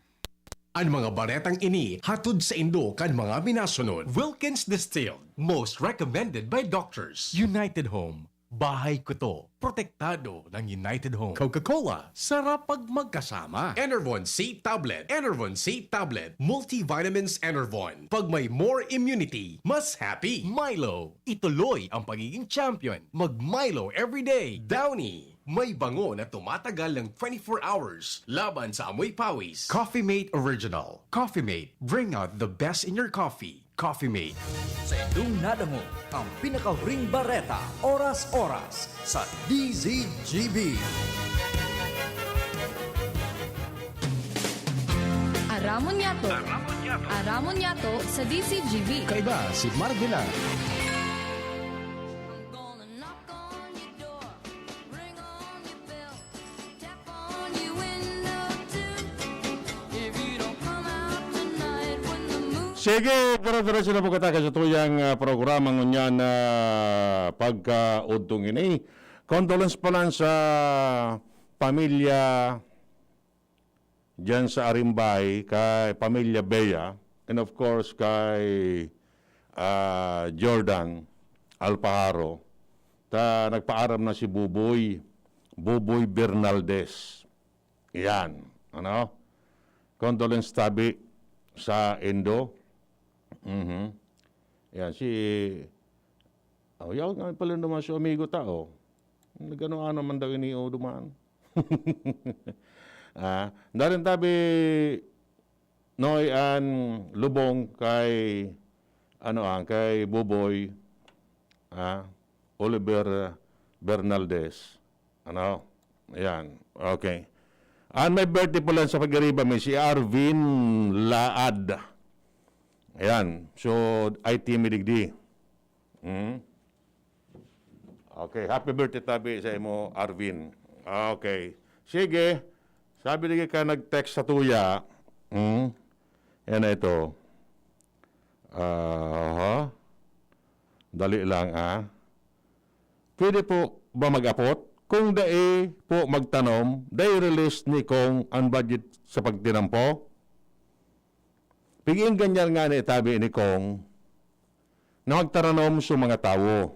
An mga baretang ini hatod saindo kan mga minasunod: Wilkins Distilled, most recommended by doctors. United Home, bahay ko to. Protektado ng United Home. Coca-Cola, sarap pag magkasama. Enervon C Tablet, Enervon C Tablet, multivitamins Enervon. Pag may more immunity, mas happy. Milo, ituloy ang pagiging champion. Mag Milo everyday. Downy, may bango na tumatagal ng twenty-four hours laban sa amoy pawis. Coffee Mate Original. Coffee Mate, bring out the best in your coffee. Coffee Mate. Sa indong nadangog, ang pinakahuring bareta, oras-oras, sa D Z G B. Aramon niyato. Aramon niyato. Aramon niyato sa D Z G B. Kaiba si Marvin Ang gonna knock on your door, ring on your bell, tap on your window too. If you don't come out tonight when the moon Sige, dire-diretso na po kita sa tuyang, ah, programa ngunyan na pagkaudtong ini. Condolence po lang sa pamilya diyan sa Arimbay, kay Pamilya Bea, and of course kay, ah, Jordan Alpajaro, ta nagpaaram na si Buboy, Buboy Bernaldez. Yan, ano? Condolence tabi sa Indo. Mhm. Yan, si, oh, yaw nga pala naman si amigo tao. Nagano-ano man daw ini o duman. Ah, darin tabi, Noy, an lubong kay, ano, ah, kay Buboy, ah, Oliver Bernaldez. Ano? Ayan. Okay. An may birthday pala sa pagiriba, may si Arvin Laad. Ayan. So, I T mi digdi. Hmm? Okay, happy birthday tabi sa imo, Arvin. Okay. Sige. Sabi lagi ka nag-text sa tuya. Hmm? Yan na ito. Aha. Dali lang, ah. Pwede po ba mag-apot? Kung dai po magtanom, dai release ni Kong an budget sa pagtinampo? Pig-iinggan niya nga ni tabi ni Kong na magtaranom sa mga tawo.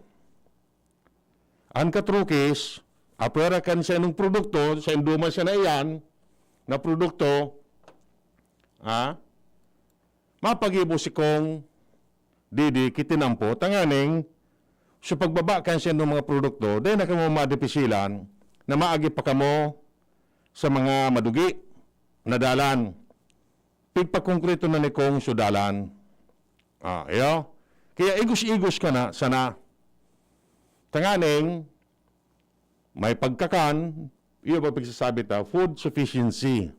An katrukis, apwera kan sa inong produkto, sa induman siya na iyan, na produkto, ha? Mapagibo si Kong Didi ki tinampo, tanganing sa pagbaba kan sa indong mga produkto, dai na kamo madipisilan na maagi pa kamo sa mga madugi na dalan. Pigpakongkreto na ni Kong so dalan. Ah, iyo. Kaya igos-igos ka na, sana. Tanganing, may pagkakan, iyo ba pagsasabi ta, food sufficiency.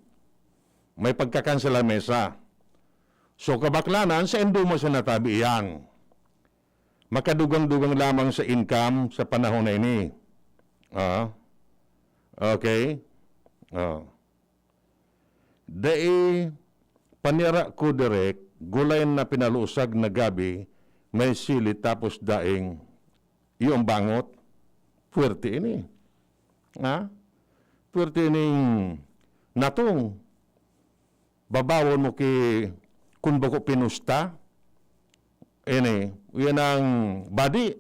May pagkakan sa lamesa. So, kabaklanan, sa induman sa natabi iyan. Makadugang-dugang lamang sa income sa panahon na ini. Ah, okay? Ah. Dai panira ko direk, gulay na pinalusag na gabi, may sili, tapos daing iyo ang bangot. Puwerte ini. Ha? Puwerte ining natong. Babawon mo ki, kun bako pinusta. Ini, yan ang badi.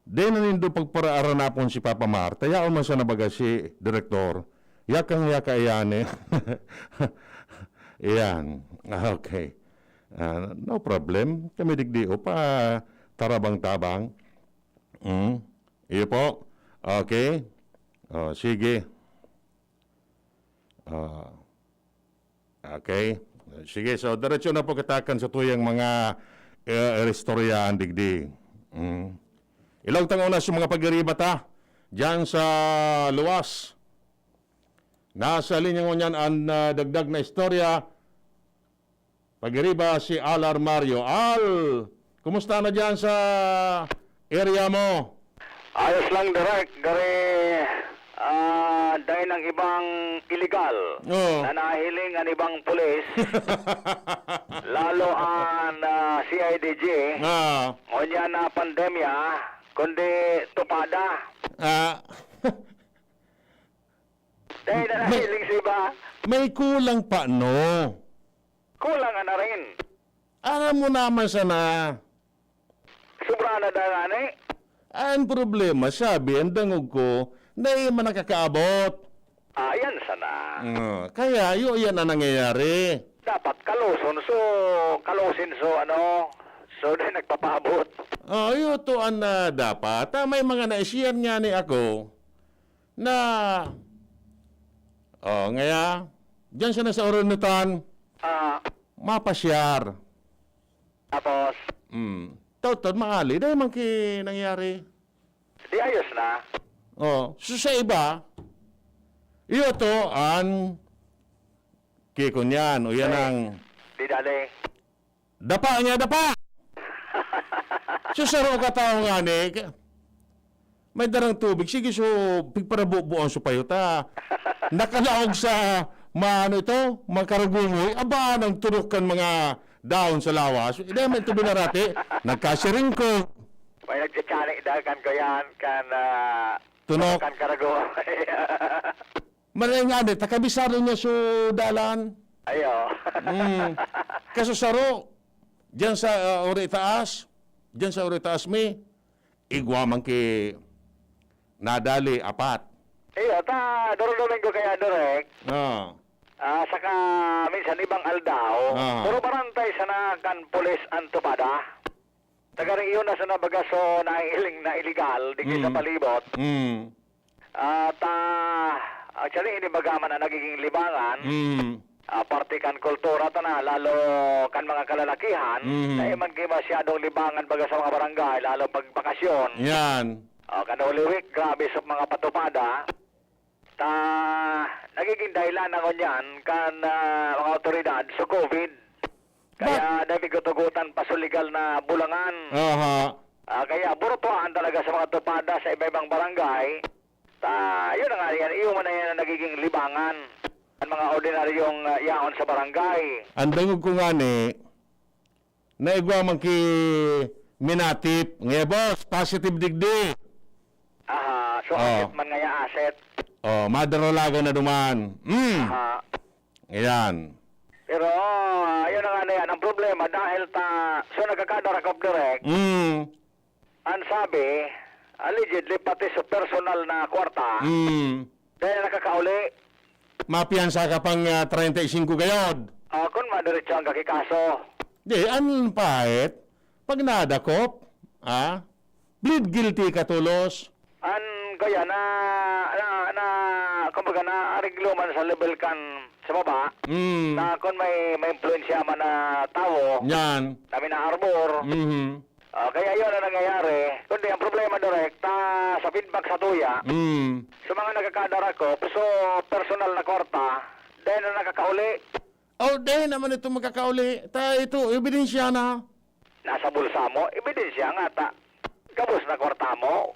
Di na nindo pagparaaranapon si Papa Mar, ta yaon man sana baga si Direktor, yakang yaka iyan eh. Iyan. Okay. Ah, no problem. Kami digdi o pa tarabang-tabang. Mm. Iyo po. Okay. Oh, sige. Ah, okay. Sige, so diretso na po kita kan sa tuyang mga, eh, istoryaan digdi. Mm. Ilaog tang una sa mga pagiriba ta diyan sa luwas. Nasa linya ngunyan an, ah, dagdag na istorya. Pagiriba si Al Armario. Al, kumusta na diyan sa area mo? Ayos lang, Direk. Gari, ah, Dai nang ibang iligal Oo. na nahiling an ibang pulis, lalo an, ah, C I D G, Ah. ngunyan na pandemya, kundi tupada. Ah. Dai na May nahiling sa iba. may kulang pa, no? Kulang na rin. Aram mo naman sana. Sobra na da ngani. Ang problema, sabi, ang dangog ko, dai man nakakaabot. Ah, yan sana. Ah, kaya, yu-, yan ang nangyayari. Dapat kaloson, so, kalosin, so, ano, so, di nagpapaabot. Ah, yu-, to ang, ah, dapat. Ah, may mga naisiyan nga ni ako na, oh, ngaya, diyan siya na sa Oronotan, Ah, mapasyar. Tapos? Hmm. Taud-taud, maali. Dai man ki nangyari. Di ayos na. Oh, so sa iba, iyo to, an kikon yan, o yan Eh, ang di dali. dapa niya, dapa! So, saro ka tawo ngani, ka-, may darang tubig. Sige, so, pigparabubuan so payo ta. Nakalaog sa, ma-, ano ito, makarugungoy. Aba, nang tunok kan mga dahon sa lawas. Hindi, may tubig na rati. Nagkasiring ko. May nagtsatsanik daw kan kuyan, kan, ah, Tunok. kan karago. Maray nga, di, takabisado niya so dalan. Ayo. Mm. Kaso saro, diyan sa, ah, Uri Taas, diyan sa Uri Taas mi, igwa man ki nadali, apat. Iyo, ta, Doro Domingo kaya, Direk. Ah. Ah, saka minsan ibang aldaw, Ah. puro barantay sana kan pulis ang tupada. Taga rehiyon na sana baga so nahihiling na iligal, digdi sa Mm. palibot. Mm. At, ah, actually, ini baga man ang nagiging libangan. Mm. Ah, parte kan kultura ta na, lalo kan mga kalalakihan, Mm. na man kayo masyadong libangan baga sa mga barangay, lalo pag bakasyon. Yan. Ah, kan Holy Week, grabe sa mga patupada. Ta, nagiging dahilan na ngunyan kan, ah, mga awtoridad sa COVID. Kaya Ba- nagigutugutan pa sa legal na bulangan. Aha. Ah, kaya burutuhan talaga sa mga tupada sa iba-ibang barangay. Ta, yun na nga yan, iyo man na yan ang nagiging libangan ng mga ordinaryong, ah, yaon sa barangay. Ang dangog ko nga ni, naigwa man ki minatip. Ngayon, boss, positive digdi. Aha, so Oh. asset man ngaya asset. Oh, madaralagan na duman. Mm. Aha. Ayan. Pero, ah, ayun na nga na yan. Ang problema, dahil ta, so nagkakadarakop direct, Mm. ang sabi, allegedly, pati sa personal na kwarta, Mm. dahil nakakauli. Mapiyansa ka pang, ah, treinta y cinco gayod. Ah, kun madiretso ang kakikaso. Di, an pahit, pag nadakop, ah, plead guilty ka tolos. An, kaya na, na, na, kumbaga, naareglo man sa level kan sa baba, Mm. na kun may, may impluwensya man na tawo Yan. na minaarbor, Mhm. Ah, kaya yun ang nangyayari. Kundi ang problema, Direk, ta, sa feedback sa tuya, Mm. sa mga nagkakadarakop, so, personal na kwarta, dahil na nakakauli. Oh, dahil naman ito magkakauli. Ta, ito, ebidensya na. Nasa bulsa mo, ebidensya nga, ta. Gabos na kwarta mo,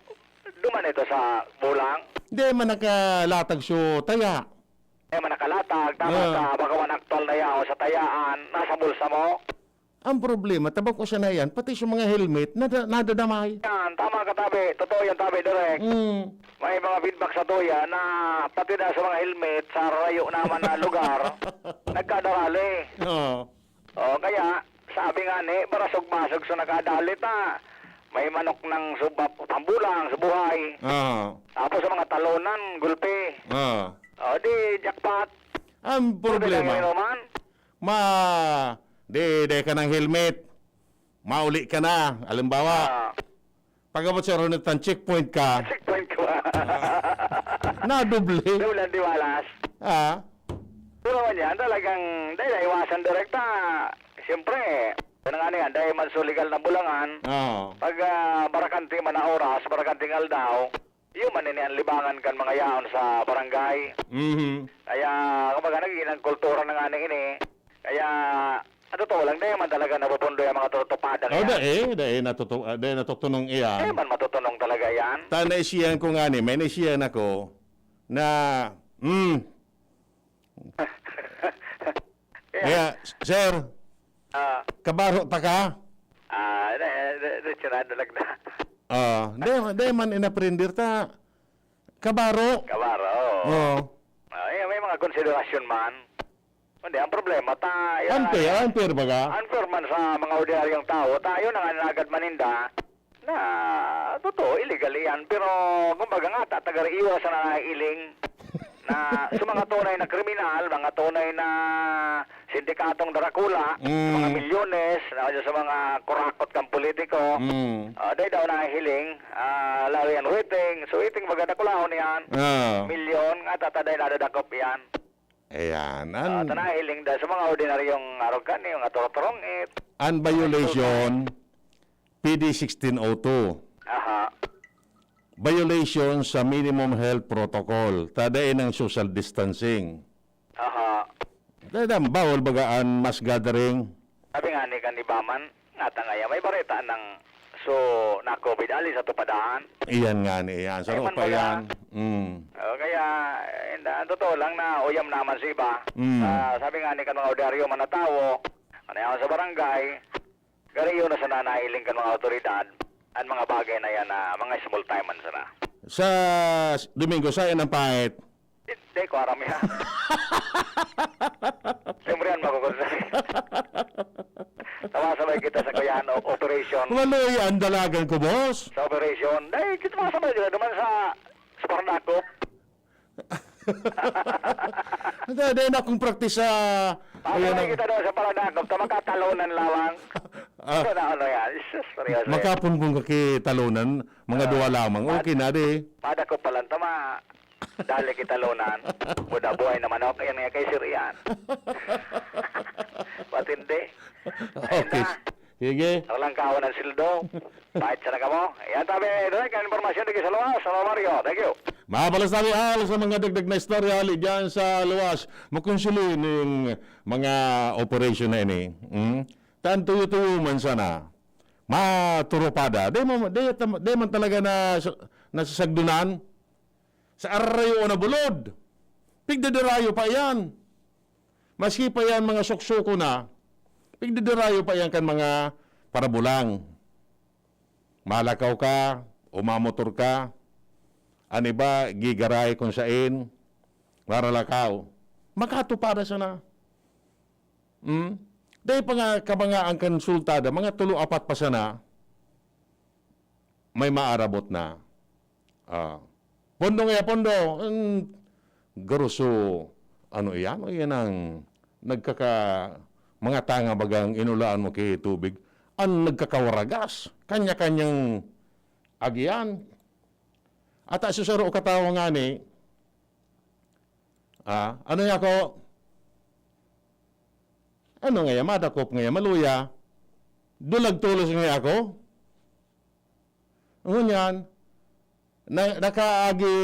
duman ito sa bulang. Di man nakalatag so taya. Di man nakalatag, tama Ah. ka, baka man aktual na yaon sa tayaan, nasa bulsa mo. Ang problema, tabang ko siya na yan, pati sa mga helmet, nada-, nadadamay. Yan, tama ka, tabi. Totoo yan, tabi, Direk. Mm. May mga feedback sa tuya na pati na sa mga helmet sa rayo naman na lugar, nagkadarali. Oo. O, kaya, sabi nga ni, barasog-basog sa nakadali ta. May manok ng suba-, pambulang sa buhay. Oo. Tapos sa mga talonan, gulpi. Oo. O, di, jackpot. Ang Pwede problema, lang yun, man. Ma-, di, di ka ng helmet. Mauli ka na. Halimbawa, Ah. pag-abot sa Oronotan, checkpoint ka. Checkpoint ko. Nadoble. Doble ang diwalas. Ah. Pero man yan, talagang, dahil naiwasan direkta. Siyempre, yun nga na yan, dahil man sa legal na bulangan, Oo. pag, ah, barakante man na oras, barakante nga aldaw, yun man ini ang libangan kan mga yaon sa barangay. Mhm. Kaya, kumbaga, nagiging ang kultura na nga na ini. Kaya, sa totoo lang, dahil man talaga napupundo yung mga tutupada Oh, ngayon. dai, dai natutu-, ah, dai natutunong iyan. Dahil man matutunong talaga yan. Ta naisiyan ko nga ni, may naisiyan ako. na, mm, kaya, sir, ah, kabaro ta ka? Ah, na, na, na, sinado lang na. Ah, di, di man inaprender ta. Kabaro. Kabaro, oo. Oo. Ah, eh, may mga konsiderasyon man. Hindi, ang problema, ta-, yan Unfair, nga, unfair baga? Unfair man sa mga ordinaryong tao, tayo na nga nanagad maninda, na, totoo, illegal yan. Pero, kumbaga nga, ta-, taga-iwas na nailing na sa mga tunay na kriminal, mga tunay na sindikatong darakula, Mm. mga milyones, na sa mga kurakot kang politiko, Mm. ah, dai daw nahihiling, ah, lalo yan, waiting. So, waiting, baga dakulahon yan. Ah. Milyon, nga tataday nadadakop yan. Ayan, Ah, an- ta nahiling da sa mga ordinaryong arog kan, yung aturturong it. An violation, P D sixteen oh two. Aha. Violation sa minimum health protocol. Tadain ang social distancing. Aha. Tadam, bawal baga an mass gathering? Sabi nga ni kan iba man, nga ta ngaya, may bareta nang so na-COVID, ali sa tupadahan. Iyan nga ni, iyan. Sa Ay, man pa baga. Yan. Mm. Oh, kaya, eh, na, ang totoo lang na uyam naman sa iba. Mm. Ah, sabi nga ni kan mga ordinaryo man na tawo, ano yan sa barangay, gari yun na sana nahiling kan mga otoridad, ang mga bagay na yan na mga small time man sana. Sa Domingo, sayan ang pahit? Di, di ko aram yan. Siyempre yan, makukunsa. Tawa sabay kita sa kuyahan o operation. Walo yan, dalagan ko, boss. Sa operation. Dahil kita mga sabay kita naman sa, sa Paranakop. Hindi, hindi na akong practice sa... Pasabay ayan ang kita daw sa Paranakop, ta makatalonan lawang. Ah. Ito na ano yan. Jesus, seryoso yan. Makapon kong kakitalonan, mga Ah. duwa lamang. Okay na, di. Madako pa lang, tama. Dali kita, Lonan. Buda buhay na manok. Ayan nga kay Sir Ian. Matindi. Okay. Ayun na. Sige. Walang kawan ang sildo. Kahit sana kamo. Yan tabi, direct ang impormasyon dito sa luwas, sa Mario. Thank you. Mabalas tabi, Al, sa mga dagdag na istorya, hali dyan sa luwas. Makonsuli ning mga operation na ini. Hmm? Tan tuyo-tuyo man sana. Maturupada. Di mo, di, di man talaga na, nasasagdunan. Sa arayo o nabulod, pigdadarayo pa iyan. Maski pa iyan mga suksoko na, pigdadarayo pa iyan kan mga parabulang. Malakaw ka, o mamotor ka, an iba, gigaray kung sain, maralakaw. Makatupada sana. Hmm? Dahil pa nga, kabangaan kan sultada, mga tulo, apat pa sana, may maarabot na. Ah. Pondo nga, pondo. Hmm, garuso, ano iyan? O iyan ang nagkaka-, mga tanga bagang inulaan mo kay tubig. Ang nagkakawaragas. Kanya-kanyang agian. At sa saro katawo ngani, ah, ano niya ako? Ano nga yan? Madakop nga yan? Maluya? Dulag tolos nga ako? Ngunyan, na, nakaagi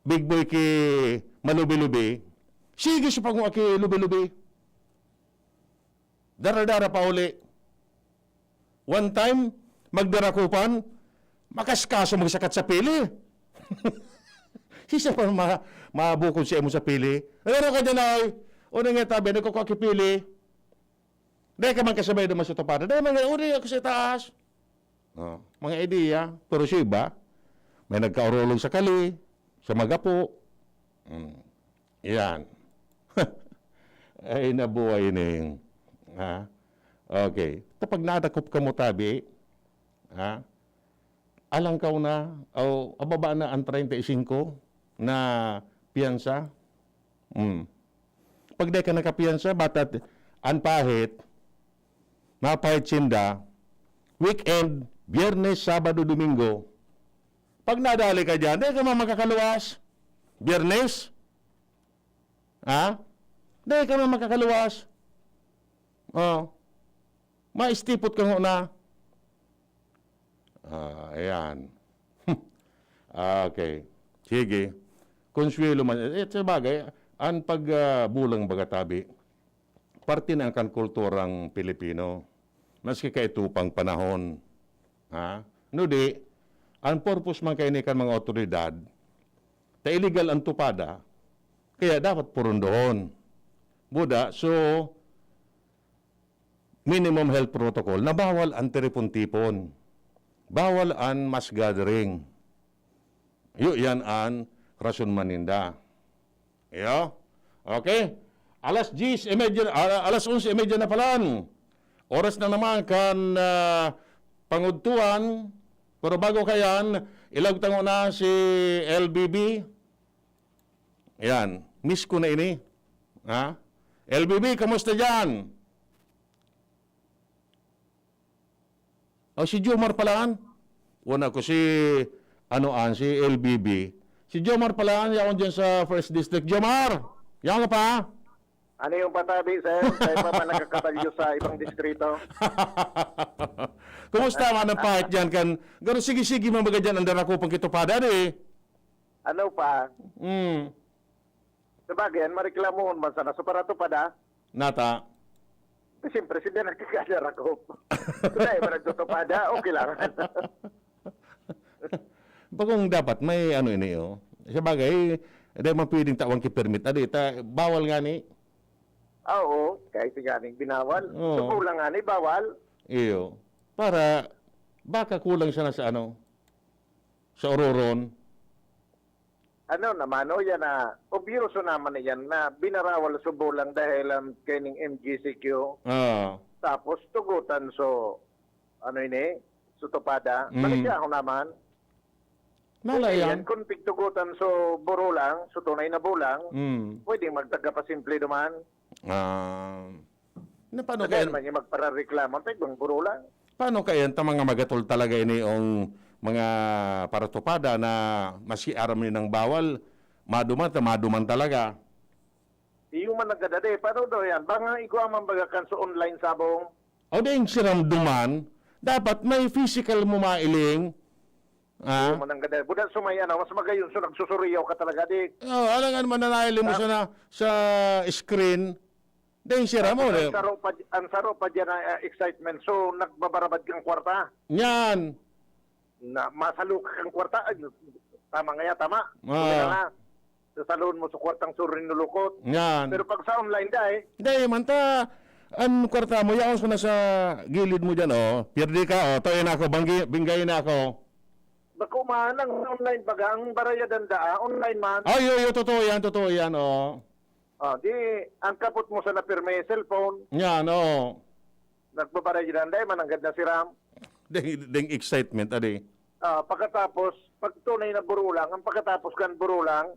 big boy ki malubi-lubi. Sige sa pagmaki lubi-lubi. Dara-dara pa uli. One time, magdarakupan, makaskaso magsakat sa pili. Sisa pa ma, mabukod sa imo sa pili. Ano ka dyan ay? O na nga tabi, nagkukuha ki pili. Dahil ka man kasabay naman sa tupada. Dahil mga uri ako sa taas. Oh, mga ideya. Pero siya iba, may nagkaurulog sa kali, sa magapo. Mm. Yan. Ay, nabuhay na yung, ha? Okay. Kapag nadakop ka mo tabi, ha? Alangkaw na, o ababa na ang treinta y cinco na piyansa. Mm. Pag di ka nakapiyansa, bata, ang pahit, mapahit sinda, weekend, Biyernes, Sabado, Domingo. Pag nadali ka dyan, di ka man makakaluwas. Biyernes. Ha? Di ka man makakaluwas. Oh. Maistipot ka nguna. Ah, ayan. Ah, okay. Sige. Konsuelo man. Eh, sa bagay, ang pag, ah, bulang baga tabi, parte na kan kulturang Pilipino. Maski kaito pang panahon. Ha? No di, ang purpose man kaini kan mga otoridad, Ta illegal ang tupada, kaya dapat porondohon. Buda, so, minimum health protocol na bawal ang tiripon-tipon. Bawal ang mass gathering. Iyo, yan ang rason man ninda. Iyo? Okay? Alas diyes y media, ah, alas onse y media na palan. Oras na naman kan, ah, pangudtuan. Pero bago kayan, ilagtango na si L B B. Yan. Miss ko na ini. Ha? L B B, kamusta dyan? O, si Jomar pala an. Una ko si, ano an, si L B B. Si Jomar pala an, yaon dyan sa First District. Jomar! Yaon ka pa? Ano yung patabi, sir? Tayo pa ba nagkakabalyo sa ibang distrito? Kumusta man ang pahit dyan? Kan, garo sige-sige man baga dyan ang darakupang kitupada, di? Ano pa? Hmm. Sabagay, an mareklamohon man sana sa paratupada. Nata. Siyempre, si Dena nagkakadarakop. Kung tayo ba nagtutupada, okay lang. Bakong dapat may ano ini, oh. Sabagay, dahil man pwedeng tawang ki-permit. Adi, ta, bawal nga ni. Ah, oo. Kahit nga ning binawal. Oo. So, kulang nga ni, bawal. Iyo. Para, baka kulang siya na sa ano, sa ororon. Ano naman, o yan na, obvioso naman na yan na binarawal so bulang dahil ang kaining M G C Q. Ah. Tapos, tugutan so, ano ini, so tupada. Mm. Balik siya ako naman. Nala Pwede yan. yan, kung pigtugutan so burulang, so tunay na bulang, Mm. pwedeng magtaga pa simple duman. Ah. Na paano Kaya kaya, naman yung magparareklamo, tayo bang burulang? paano kaya ta mga magatol talaga ini ang mga paratupada na maski aram ninang bawal, maduman ta, maduman talaga? Iyo man nagdadade, paano daw yan? Banga igwa man baga kan sa online sabong? O ding siram duman, dapat may physical mo mailing. Ah? Iyo man nagdadade. Buda sumaya na, mas magayon, so nagsusuriyaw ka talaga, di. Oh, alangan mananailing mo Ah. sana sa screen. Ding siram mo, Ang di. saro pa, ang saro pa dyan ay, ah, excitement. So, nagbabarabad kang kwarta. Yan. Na, masalo ka kang kwarta. Ay, tama nga yan, tama. Ah. Sasalon mo sa kwartang so rinulukot. Yan. Pero pag sa online, dai. Dai man ta, an kwarta mo, yaon sa nasa gilid mo dyan, oh. Pierde ka, oh. Tayo na ako, banggi, binggay na ako. Bako man, ang online baga, ang barayadan daa, online man. Ay, yo, yo, totoo yan, totoo yan, oh. Ah, di, ang kapot mo sa napirme, cellphone. Yan, oo. Nagbabarayadan, dai man, ang ganda si Ram. Ding, ding excitement, adi. Ah, pagkatapos, pag tunay na burulang, ang pagkatapos kan burulang,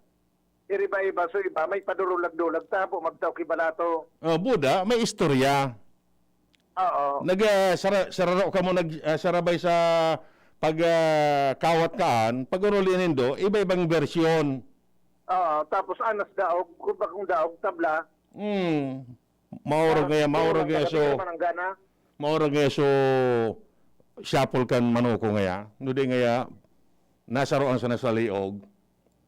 iriba-iba, so iba, may padurulag-dulag, tapo, magtao ki balato. Oh, buda, may istorya. Oo. Nag, ah, sara-, sararo kamo, nag, ah, sarabay sa pag, ah, kawat kaan, pag-oruli nindo, iba-ibang bersyon. Oo, tapos anas daog, kung bakong daog, tabla. Hmm. Maurog Parang ngaya, maurog kulang ngaya, talaga so, naman ang gana. maurog ngaya, so, shuffle kan manuko ngaya. No di ngaya, nasaroan sa nasaliog.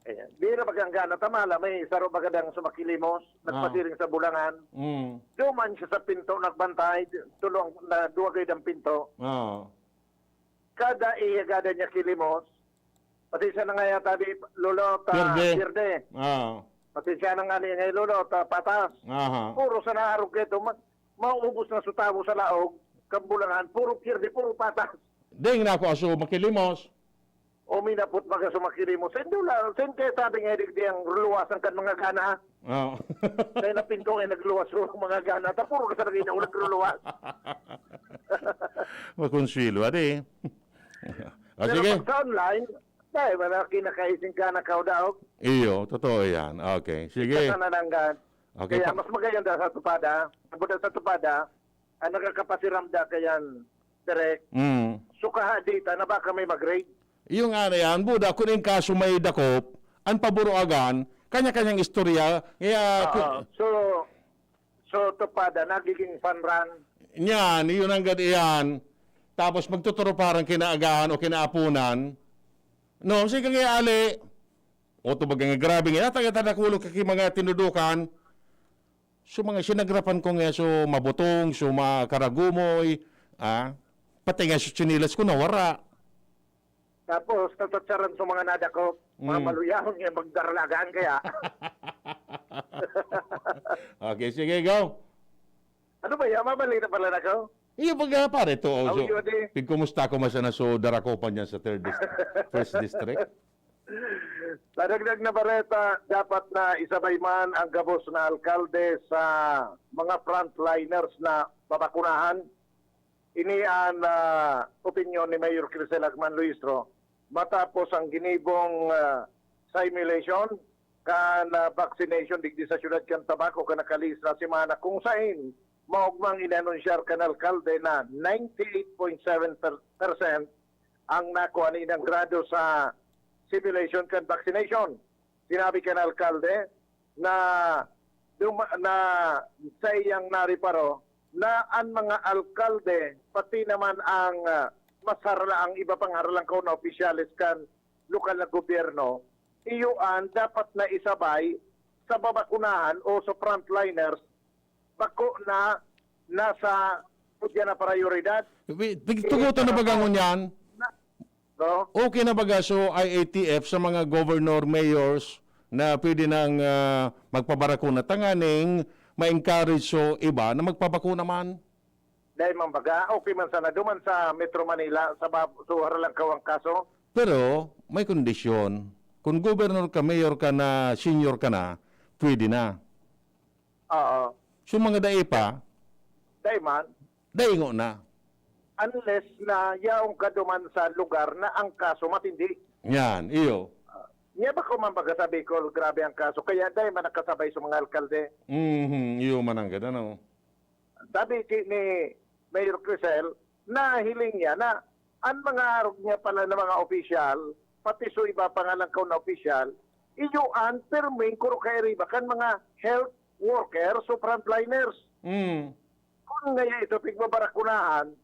Ayan. Di na bagang gana, tamala, may saro baga dang sumakilimos, Ah. nagpasiring sa bulangan. Mm. Duman siya sa pinto, nagbantay, tulong na duwa gayud ang pinto. Ah. Kada iya gada niya kilimos, pasensya na nga yata di, Lolo, ta, Pierde. pierde. Ah. Pasensya na nga ni, ngay, Lolo, ta, patas. Aha. Puro sa naarog ka ito, ma-, maubos na su tawo sa laog, kan bulangan, puro pierde, puro patas. Ding na ako aso makilimos. O minapot baga sumakilimos. Sa indo lang, sa indo sabi nga, digdi ang luwasan kan mga gana. Oo. Dahil na pinto ay nagluwas ang mga gana. Tapuro ka sa naging ulag luwas. Makonsuelo, adi. Ah, Pero sige. pag sa online, dahil wala kinakaising ka na kaudaog. Iyo, totoo yan. Okay, sige. Sa nananggan. Okay, Kaya pa- mas maganda sa tupada. Buda sa tupada, ang nakakapasiramda kayan, direct. Mm. Sukaha dita na baka may mag-raid. Iyo nga na yan, buda, kung in kaso may dakop, ang paburuagan, kanya-kanyang istorya, kaya Oo. ku- So, so tupada, nagiging fun run. Yan, yun ang gad-, yan. Tapos magtuturuparan kinaagahan o kinaapunan. No, sige nga, ali. O, tubaga nga, grabe nga, yata, yata nakulog ka ki mga tinudukan. So, mga sinagrapan ko nga, so, mabutong, so, makaragumoy, ah, pati nga, so, tsinelas ko, nawara. Tapos, tatatsaran sa mga nadakop, mga Mm. maluyahon nga magdarlagan kaya. Okay, sige, go. Ano ba yan? Mabalik na pala na ko? Iyo, pag, ah, pare, to, oh, Aw, so, yun eh. Pigkumusta ko man sana so darakopan dyan sa third dist-, first district? Sa dagdag na bareta, dapat na isabay man ang gabos na alkalde sa mga frontliners na babakunahan. Ini an, ah, opinyon ni Mayor Crisel Agman Luistro matapos ang ginibong, ah, simulation kan, ah, vaccination digdi sa siyudad kan Tabaco kan nakalihis na semana, kung sain maogmang inanunsyar kan alkalde na ninety-eight point seven percent ang nakuha nindang grado sa simulation kan vaccination. Sinabi kan alkalde na duma-, na saiyang nariparo na an mga alkalde, pati naman ang, ah, mas harla-, ang iba pang haralangkaw na opisyales kan lokal na gobyerno, iyo an dapat na isabay sa babakunahan o sa frontliners, bako na nasa kudya na prayoridad. Wi-, tig-, tugutan na baga ngunyan? Na, no? Okay na baga so I A T F sa mga governor, mayors na pwede nang, ah, magpabakuna tanganing ma-encourage so iba na magpabakuna man? Dai man baga, okay man sana duman sa Metro Manila, sa bab-, so haralangkaw ang kaso. Pero may kondisyon. Kung governor ka, mayor ka na, senior ka na, pwede na. Oo. So, mga dai pa? Dai man. Daingo na. Unless na yaon ka duman sa lugar na ang kaso matindi. Yan, iyo. Ah, niya ba ko man baga sa Bicol, grabe ang kaso, kaya dai man nakasabay sa mga alkalde. Mhm, iyo man ang ganda, no? Sabi ki-, ni Mayor Crisel, nahiling niya na an mga arog niya pala na mga opisyal, pati so iba pa nga langkaw na opisyal, iyo an pirming kuro kairiba kan mga health workers o frontliners. Mm. Kun ngaya ito pigbabakunahan,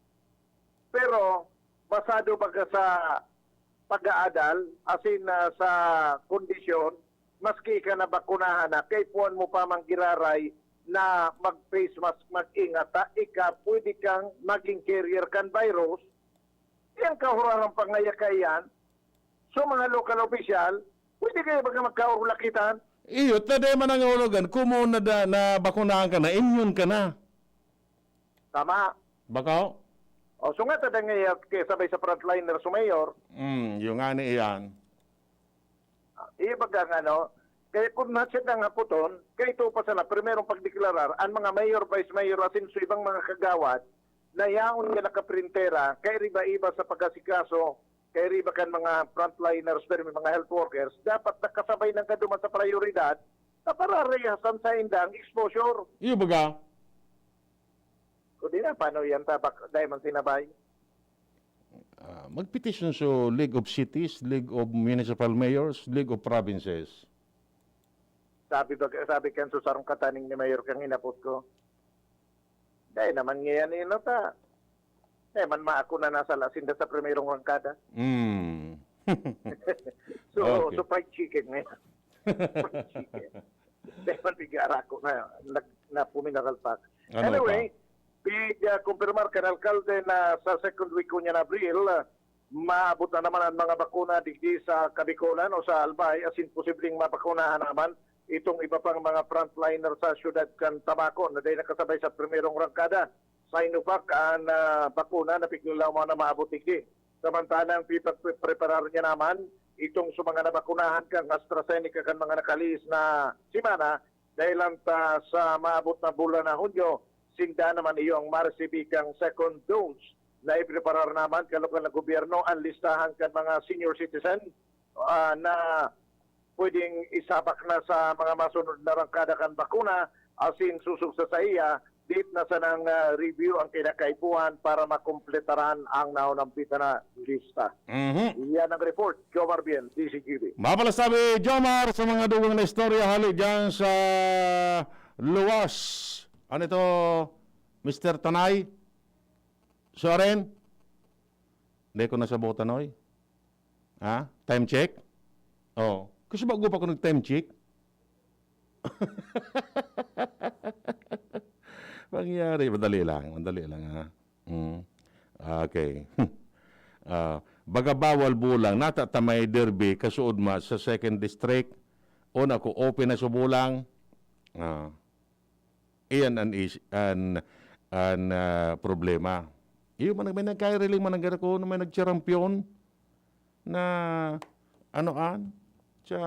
pero basado baga sa pag-aadal, asin, ah, sa kondisyon, maski ka nabakunahan na, kaipuhan mo pa mang giraray na mag-face mask, mag-ingat ta, ika, pwede kang maging carrier kan virus. Yang kahuraran pa ngaya kaiyan, so mga lokal opisyal, pwede kaya baga magkaurulakitan? Iyo, ta dai man nangahulugan, komo na da-, nabakunahan ka na, immune ka na. Tama. Bako? O, so nga, ta dai ngaya kaya sabay sa frontliner so mayor. Hmm, iyo ngani iyan. Ah, iyo baga nga, no? Kaya kun nasyat ang hapoton, kaya ito pa sana, primerong pagdeklarar, ang mga mayor, vice mayor, asin so ibang mga kagawad, na yaon nga nakaprintera, kairiba-iba sa pag-asikaso, kairiba kan mga frontliners, pero may mga health workers, dapat nakasabay nang kaduman sa prayoridad, na para rehasan sa indang exposure. Iyo baga? Kung di na, paano yan? Tabak, dahil man sinabay. Ah, magpetisyon sa League of Cities, League of Municipal Mayors, League of Provinces. Sabi ba, sabi kan susarong kataning ni Mayor kang inapot ko. Dahil naman ngayon, eh, no, ta. Dahil man maako na nasa lasinda sa primerong rangkada. Mm. So, Okay. so fried chicken ngayon. Fried chicken. Dahil man bigla ako na, nag-, na puminaralpak. Ano Anyway, pa? Pig-, ah, kumpirmar kan alkalde na sa second week ko niya na Abril, ah, maabot na naman ang mga bakuna digdi sa Kabikolan o sa Albay, asin posibleng mabakunahan naman itong iba pang mga frontliner sa siyudad kan Tabaco na dahil nakasabay sa primerong rangkada. Sinovac ang, ah, bakuna na piglalaw mo na maabot digdi. Samantalang pipagpreparar niya naman itong sa mga nabakunahan kang AstraZeneca kan mga nakalihis na semana, dahil lang ta sa maabot na bulan na Hunyo, sinda naman iyo ang maresibi kang second dose. Naipreparar naman kan lokal na gobyerno ang listahan kan mga senior citizen, ah, na pwedeng isabak na sa mga masunod na rangkada kan bakuna, asin susog sa saiya, dit na sanang, ah, review ang kinakaipuhan para makompletaran ang naunang pita na lista. Mhm. Yan ang report, Jomar Bien, D Z G B. Mapalas sabi, Jomar, sa mga dugang na istorya, hali dyan sa luwas. Ano ito, Mister Tanay? Suaren? Hindi ko nasabutan, oy. Ha? Time check? Oh. Kasi bago pa ako nag-time check. Pangyari, madali lang, madali lang, ha? Mm. Okay. Ah, Baga bawal bulang, nata ta may derby, kasuod ma sa second district, o nako open na sa bulang. Ah, iyan an is-, an, an, ah, problema. Iyo man, may nagkairiling man ang garako na may nagcharampiyon na ano an, sa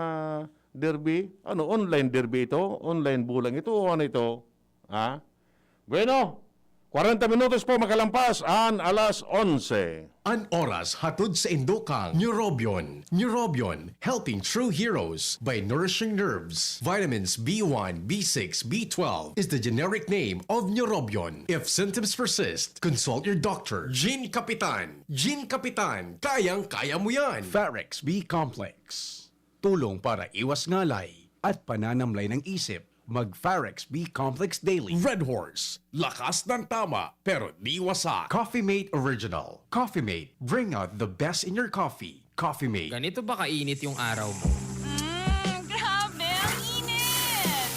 derby. Ano, online derby ito? Online bulang ito o ano ito? Ha? Bueno, kwarenta minutos po makalampas an alas onse. An oras hatod sa indokang Neurobion. Neurobion, helping true heroes by nourishing nerves. Vitamins B one, B six, B twelve is the generic name of Neurobion. If symptoms persist, consult your doctor. Gene Kapitan. Gene Kapitan, kayang-kaya mo yan. Farex B Complex. Tulong para iwas ngalay at pananamlay ng isip. Mag Farex B Complex Daily. Red Horse. Lakas ng tama, pero di wasak. Coffee Mate Original. Coffee Mate, bring out the best in your coffee. Coffee Mate. Ganito ba kainit yung araw mo? Mm, grabe, ang init!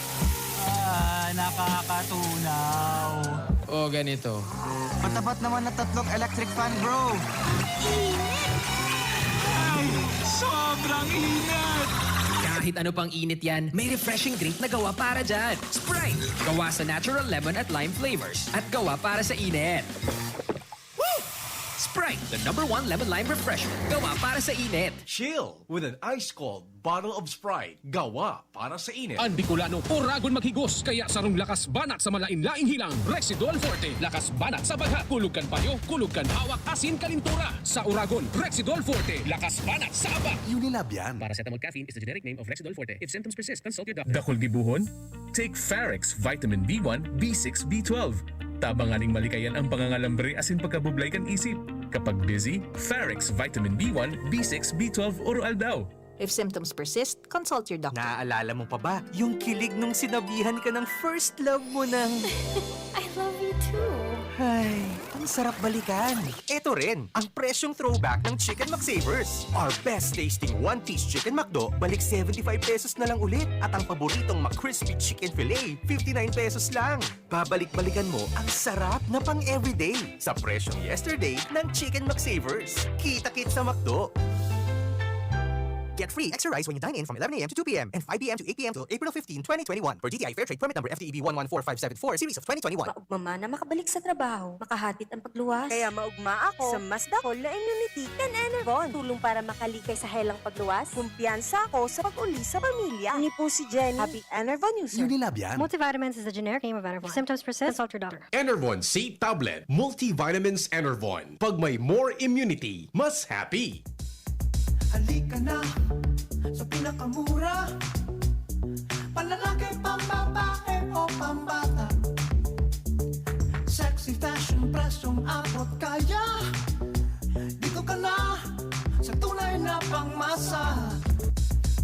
Ah, nakakatunaw. O ganito. Matapat naman na tatlong electric fan, bro. Ay, sobrang init! Kahit ano pang init yan, may refreshing drink na gawa para dyan. Sprite! Gawa sa natural lemon at lime flavors. At gawa para sa init. Woo! Sprite, the number one lemon lime refreshment. Gawa para sa init. Chill with an ice cold bottle of Sprite. Gawa para sa init. An Bicolano, oragon maghigos, kaya sarong lakas banat sa malain-laing hilang, Rexidol Forte. Lakas banat sa bagha, kulog kan payo, kulog kan hawak, asin kalintura. Sa oragon, Rexidol Forte, lakas banat sa aba. Unilab yan. Paracetamol caffeine is the generic name of Rexidol Forte. If symptoms persist, consult your doctor. Dakul gibohon? Take Farex Vitamin B one, B six, B twelve. Tabang nganing malikayan ang pangangalambre asin pagkabublay kan isip. Kapag busy, Farex Vitamin B one, B six, B twelve Oro Aldaw. If symptoms persist, consult your doctor. Naaalala mo pa ba yung kilig nung sinabihan ka ng first love mo ng I love you too. Ay, ang sarap balikan. Ito rin, ang presyong throwback ng Chicken McSavers. Our best tasting one-piece Chicken McDo, balik seventy-five pesos na lang ulit. At ang paboritong McCrispy Chicken Filet, fifty-nine pesos lang. Babalik-balikan mo ang sarap na pang-everyday sa presyong yesterday ng Chicken McSavers. Kita-kit sa McDo! Get free extra rice when you dine in from eleven a.m. to two p.m. and five p.m. to eight p.m. till April fifteen, twenty twenty-one. For D T I Fair Trade Permit Number F T E B one one four five seven four, Series of twenty twenty-one. Maugma man na makabalik sa trabaho, makahatid ang pagluwas. Kaya maugma ako sa mas dakol na immunity kan Enervon. Tulong para makalikay sa helang pagluwas. Kumpiyansa ako sa pag-uli sa pamilya. Ini po si Jenny. Happy Enervon user. Unilab yan. Multivitamins is the generic name of Enervon. If symptoms persist, consult your doctor. Enervon C Tablet. Multivitamins Enervon. Pag may more immunity, mas happy. Halika na sa pinakamura. Panlalaki, pambabae o pambata. Sexy fashion, presyong abot kaya. Dito ka na sa tunay na pangmasa.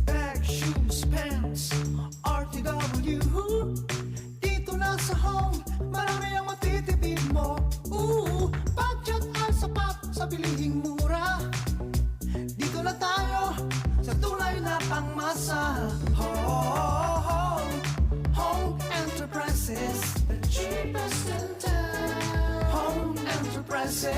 Bag, shoes, pants, R T W. Dito na sa Home, marami ang matitipid mo. Ooh, budget ay sapat sa bilihing mura. Dito na tayo sa tunay na pangmasa. Home, Home Enterprises, the cheapest in town. Home Enterprises.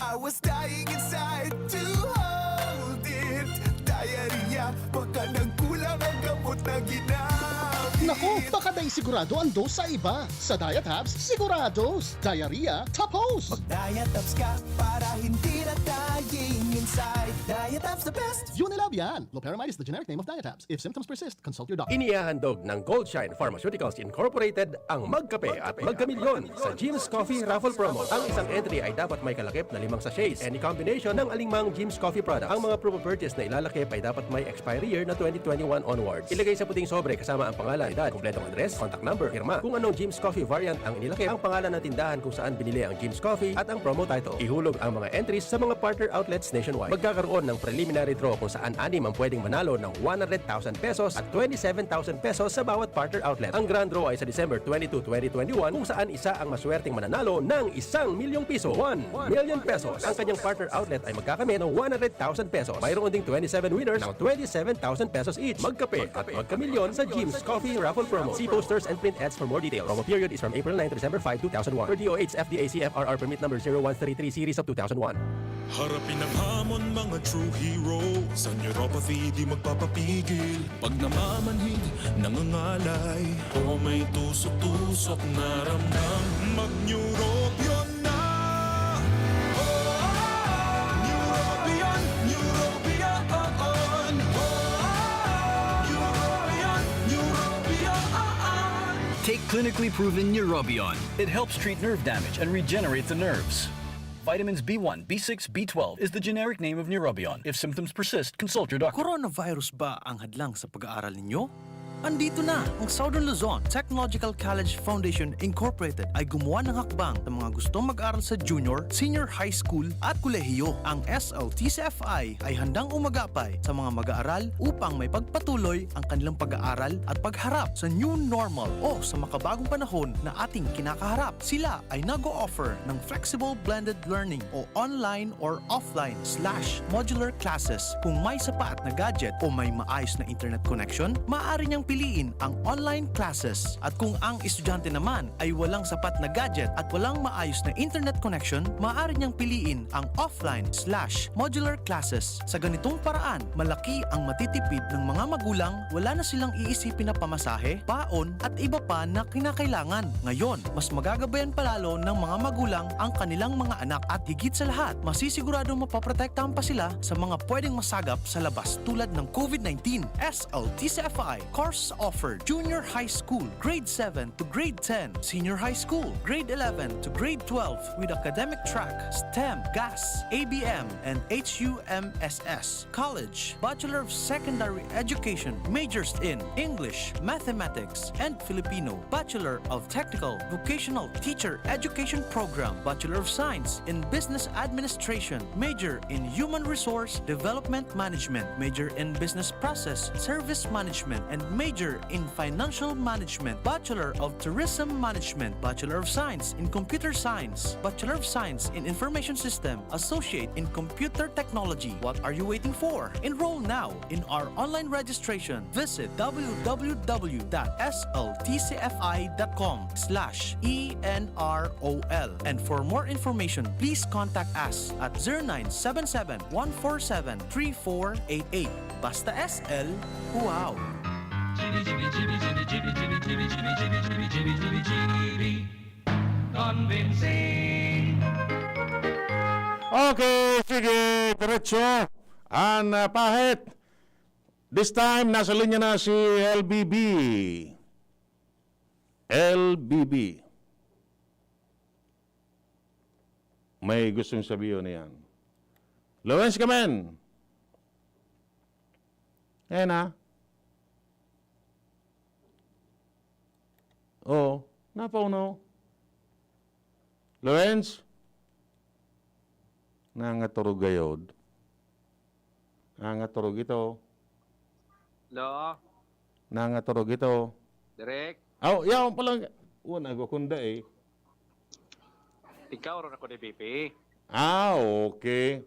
I was dying inside to hold it. Diarrhea, baka nagkulang ang gamot na ginamit. Naku, baka dai sigurado ang dose sa iba. Sa Diatabs, sigurados. Diarrhea, tapos! Mag-Diatabs ka para hindi na dying inside. Diatabs the best! Unilab yan! Loperamide is the generic name of Diatabs. If symptoms persist, consult your doctor. Inihahandog ng Goldshine Pharmaceuticals Incorporated ang Magkape at Magkamilyon sa Jim's Coffee Raffle Promo. Ang isang entry ay dapat may kalakip na limang sachets. Any combination ng alingmang Jim's Coffee product. Ang mga promo purchase na ilalakip ay dapat may expiry year na twenty twenty-one onwards. Ilagay sa puting sobre kasama ang pangalan, edad, kompletong address, contact number, pirma. Kung anong Jim's Coffee variant ang inilakip, ang pangalan ng tindahan kung saan binili ang Jim's Coffee at ang promo title. Ihulog ang mga entries sa mga partner outlets nationwide. Magkakaroon ng preliminary draw kung saan anim ang pwedeng manalo ng one hundred thousand pesos at twenty-seven thousand pesos sa bawat partner outlet. Ang grand draw ay sa December twenty-two, twenty twenty-one, kung saan isa ang maswerteng mananalo ng isang milyong piso, one million pesos. Ang kanyang partner outlet ay magkakamit ng one hundred thousand pesos. Mayroon ding twenty-seven winners ng twenty-seven thousand pesos each. Magkape at magkamilyon sa Jim's Coffee Raffle Promo. See posters and print ads for more details. Promo period is from April nine to December five, two thousand one. Per D O H F D A C F R R permit number zero one three three series of two thousand one. Harapin ang hamon, mga true hero. Sa neuropathy, di magpapapigil. Pag namamanhid, nangangalay, o may tusok-tusok na ramdam, mag-Neurobion na! Oh, Neurobion, Neurobion, oh, oh. Neurobion, Neurobion, oh, oh. Take clinically proven Neurobion. It helps treat nerve damage and regenerate the nerves. Vitamins B one, B six, B twelve is the generic name of Neurobion. If symptoms persist, consult your doctor. Coronavirus ba ang hadlang sa pag-aaral ninyo? Andito na ang Southern Luzon Technological College Foundation Incorporated ay gumawa ng hakbang sa mga gustong mag-aral sa junior, senior high school at kolehiyo. Ang S L T C F I ay handang umagapay sa mga mag-aaral upang may pagpatuloy ang kanilang pag-aaral at pagharap sa new normal o sa makabagong panahon na ating kinakaharap. Sila ay nag-o-offer ng flexible blended learning o online or offline slash modular classes. Kung may sapat na gadget o may maayos na internet connection, maaari niyang piliin ang online classes. At kung ang estudyante naman ay walang sapat na gadget at walang maayos na internet connection, maaari niyang piliin ang offline slash modular classes. Sa ganitong paraan, malaki ang matitipid ng mga magulang, wala na silang iisipin na pamasahe, paon, at iba pa na kinakailangan. Ngayon, mas magagabayan palalo ng mga magulang ang kanilang mga anak at higit sa lahat, masisiguradong mapoprotektahan pa sila sa mga pwedeng masagap sa labas tulad ng COVID nineteen. S L T C F I course offered: Junior High School, Grade seven to Grade ten, Senior High School, Grade eleven to Grade twelve, with academic track, STEM, GAS, A B M, and H U M S S. College, Bachelor of Secondary Education, majors in English, Mathematics, and Filipino. Bachelor of Technical Vocational Teacher Education Program, Bachelor of Science in Business Administration, major in Human Resource Development Management, major in Business Process Service Management, and major in Financial Management, Bachelor of Tourism Management, Bachelor of Science in Computer Science, Bachelor of Science in Information System, Associate in Computer Technology. What are you waiting for? Enroll now in our online registration. Visit w w w dot s l t c f i dot com slash e n r o l. And for more information, please contact us at zero nine seven seven, one four seven, three four eight eight. Basta S L, wow! Convincing. Okay, sige, diretso. An, ah, pahit. This time, nasa linya na si L B B. L B B. May gustong sabihin niyan. Lawrence Kamen. Ayan na. Oh, napauno. Lawrence? Nangaturog gayod. Nangaturog ito. Lo? Nangaturog ito. Direk? Aw, yaon pala. Wala, nagkukunda eh. Ikaw ron ako ni B P. Ah, okay.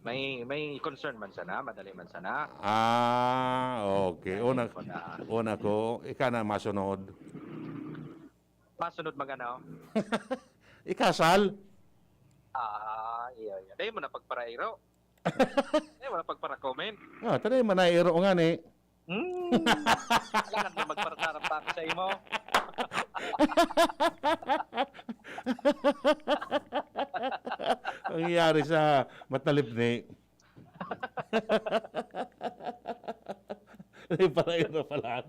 May, may concern man sana, madali man sana. Ah, okay. Una, una ko, ika na masunod. Masunod magano? Ikasal? Ah, iya, iya. Dahil mo na pagparairo. Dahil mo na pagpara-comment. Ah, tayo manairo nga ni. Hmm. Kailangan na magparasarap pa ako sa imo. Nangyayari sa matalip ni. Ay, pala yun na pala.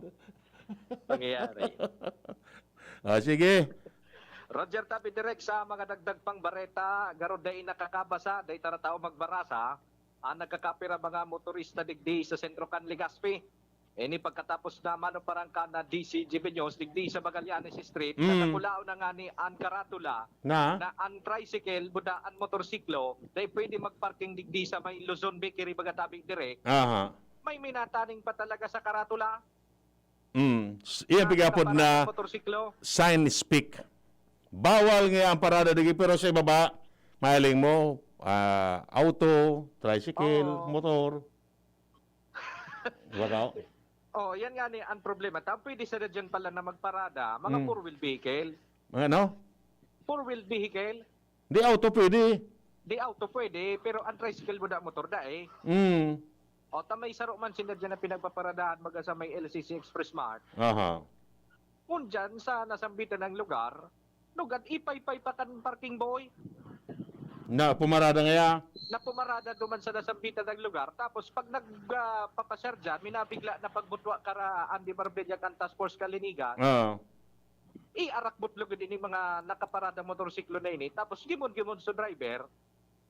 Pangyayari. Ah, sige. Roger Tapi, Direk, sa mga dagdag pang bareta, garo dai nakakabasa, dai taratao magbarasa, ang nagkakapira mga motorista digdi sa Sentro kan Legazpi. Ini pagkatapos na manoparangka na D C G B News digdi sa Magallanes Street, mm, na nakulaw na nga ni an karatula na? Na an tricycle, buda an motorsiklo, dai pwede magparking digdi sa may Luzon Bakery, baga tabi, Direk. Aha. May minataning pa talaga sa karatula. Mm. S-, iya, na pigapod na motorsiklo. Sign speak. Bawal nga ang parada digi, pero sa ibaba, mahiling mo, ah, auto, tricycle, oo, motor. Wala. Oh, yan nga ni ang problema. Ta-, pwede sa dyan pala na magparada, mga, mm, four-wheel vehicle. Mga ano? Four-wheel vehicle. Di auto pwede. Di auto pwede, pero ang tricycle mo da motor da eh. Mm. O ta may saro man sinda dyan na pinagpaparadahan baga sa may L C C Express Mart. Aha. Kung dyan sa nasambitan ng lugar, lugad ipaypay pa kan parking boy Na pumarada ngaya. na pumarada duman sa nasambitan ng lugar. Tapos pag nagpapasyar dyan, minabigla na pagbutwa kara Andy Marbella kan Task Force Kalinigan, Ah. iarakbot lugod ini mga nakaparada motorsiklo na ini. Tapos gimon-gimon sa driver.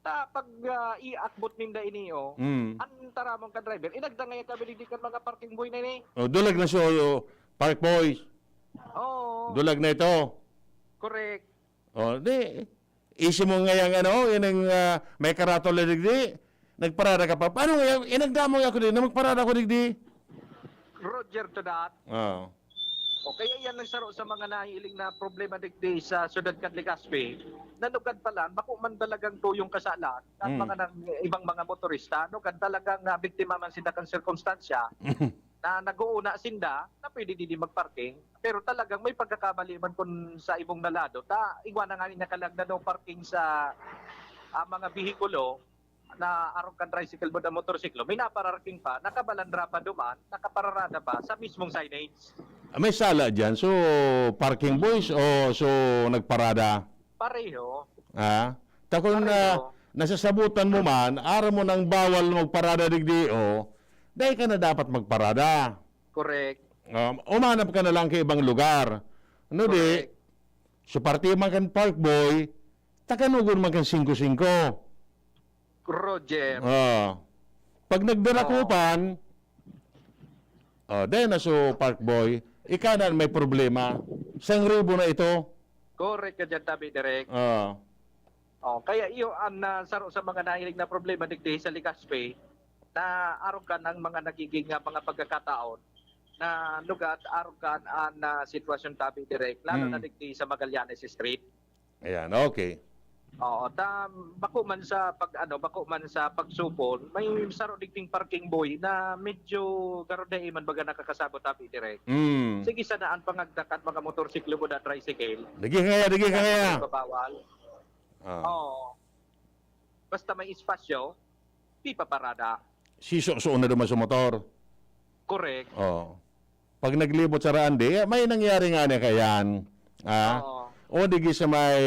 Ta pag ah, iakbot ninda ini, oh, Mm. ang taramon ka driver, inagda ngaya kami digdi kan mga parking boy na ini. Oh, dulag na so, oh, park boys. Oo, Dulag na ito. correct. Oh, di. Isi mo ngayang ano, yun ang ah, may karatol na digdi. Nagparada ka pa. Paano nga, inagda mo ako din na magparada ako digdi? Roger to that. Oh. O kaya yan ang saro sa mga nahiling na problema digdi sa siyudad kan Legazpi. Nanugad pa lang, bako man talagang tuyong kasalan ang Mm. mga nang, ibang mga motorista. Nugad talagang ah, biktima man sinda kan sirkunstansya na nag-uuna sinda na pwede didi magparking. Pero talagang may pagkakamali man kun sa ibong nalado. Ta, igwa na nga niya kalag na no parking sa ah, mga bihikulo na arog kan tricycle mo na motorsiklo. May napararking pa, nakabalandra pa duman, nakapararada pa sa mismong signage. Ah, may sala dyan. So, parking boys o so nagparada? Pareho. Ah? Takon na Pareho. nasasabutan mo man, aram mo nang bawal magparada digdi o, dahil ka na dapat magparada. Correct. Um, umanap ka na lang kay ibang lugar. No, di, Correct. so parte man kan park boy, takanugon man kan singko-singko. Roger. Ah. Pag nagdarakupan, oh, then na so park boy, ikanan may problema. Sang ribo na ito. Correct ka dyan, Tabi Direk. Ah. Oh, kaya iyo ang ah, saro sa mga nahiling na problema digdi sa Legazpi na arogan ang mga nagiging ah, mga pagkakataon na lugat arogan ang ah, sitwasyon, Tabi Direk, lalo Mm. na digdi sa Magallanes Street. Ayan, okay. Oo, ta bako man sa pag ano, bako man sa pagsupon, may saro digding parking boy na medyo garo dai man baga nakakasabot, Tabi Direk. Mm. Sige sana ang pangagdakan mga motorsiklo mo na tricycle. Digi kaya, digi kaya. Bawal. Ah. Oo. Basta may espasyo, di paparada. Siso-so na duman sa motor. Correct. Oh. Pag naglibot sa raan, di, may nangyari nga na kayan. Ah? Oo. O digi sa may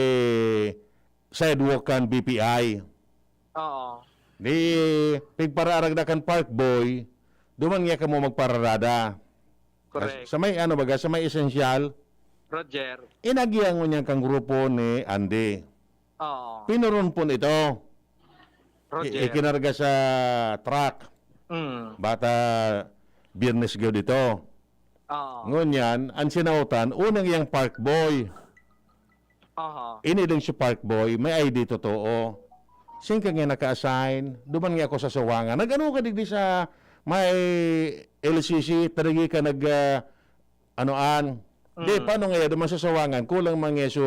sidewalk kan B P I. Oo. Di, pigpararag na kan park boy, duman nga kamo magpararada. Correct. Sa may ano baga, sa may essential, Roger. inagyangon niya kang grupo ni Andy. Oo. Pinurunpon ito. Roger. I- ikinarga sa truck. Mm. Bata, Biyernes gyud ito. Oo. Ngunyan, ang sinautan, unang iyang park boy. Aha. Ini din si park boy, may I D totoo. Singka nga naka-assign, duman nga ako sa Sawangan. Nag-ano ka digdi sa may L C C, tarigi ka nag, ah, anoan. Di, Mm. paano nga duman sa Sawangan? Kulang man nga so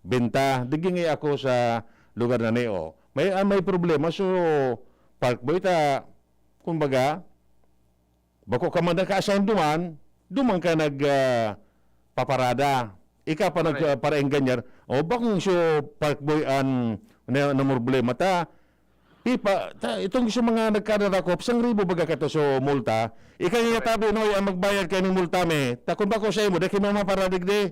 benta. Digi nga ako sa lugar na niyo. May, ah, may problema. So, park boy ta, kumbaga, bako ka man naka-assign duman, duman ka nag, ah, paparada. Ika pa nag, Correct. ah, para enganyar. O, bakong so park boy an na, na problema ta. Pipa, ta, itong sa mga nagkadarakop, sang ribo baga ka to so multa. Ika nga Correct. tabi, no, ang magbayad kayo ng multa me. Takon ba ko sa imo, dahil kayo mamaparada digdi.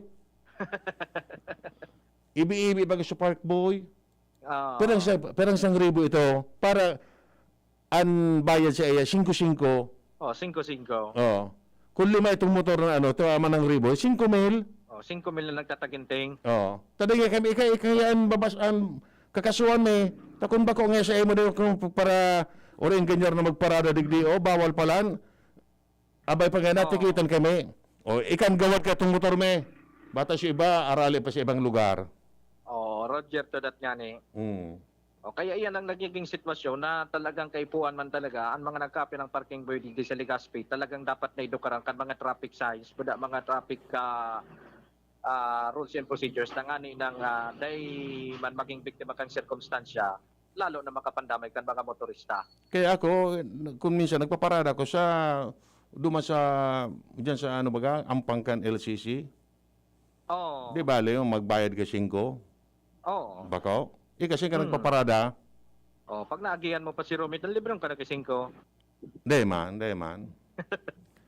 Ibi-ibi baga sa park boy. Oo. Pero sa, pero sang ribo ito, para ang bayad sa iya, singko-singko. Oh, singko-singko. Oh. Kung lima itong motor na ano, ito, ama ng ribo, singko mil. Oh, singko mil na nagtataginting. Oh. Tadi nga kami, ika, ika, yan, babas, ang kakasuhan may, takon ba ko nga sa imo daw kung para, or engineer na magparada digdi, oh, bawal pala. Abay pa nga, Oo. natikitan kami. Oh, ikan gawad ka itong motor me. Bata siya iba, arali pa sa ibang lugar. Oh, Roger to that nga ni. Hmm. O kaya iyan ang nagiging sitwasyon na talagang kaipuhan man talaga ang mga nagkape ng parking boy digdi sa Legazpi. Talagang dapat na edukaran kan mga traffic signs, buda mga traffic ah, ah, rules and procedures na ngani nang ah, dai man maging biktima kan sirkumstansya, lalo na makapandamay kan mga motorista. Kaya ako, kung minsan nagpaparada ko sa, duma sa, dyan sa ano baga, Ampang kan L C C. Oo. Di bale yung magbayad ka singko? Oo. Bako? Ika, singka Hmm. nagpaparada? Oh, pag naagihan mo pa si Romit, ang libreng ka na kising ko. Hindi man, hindi man.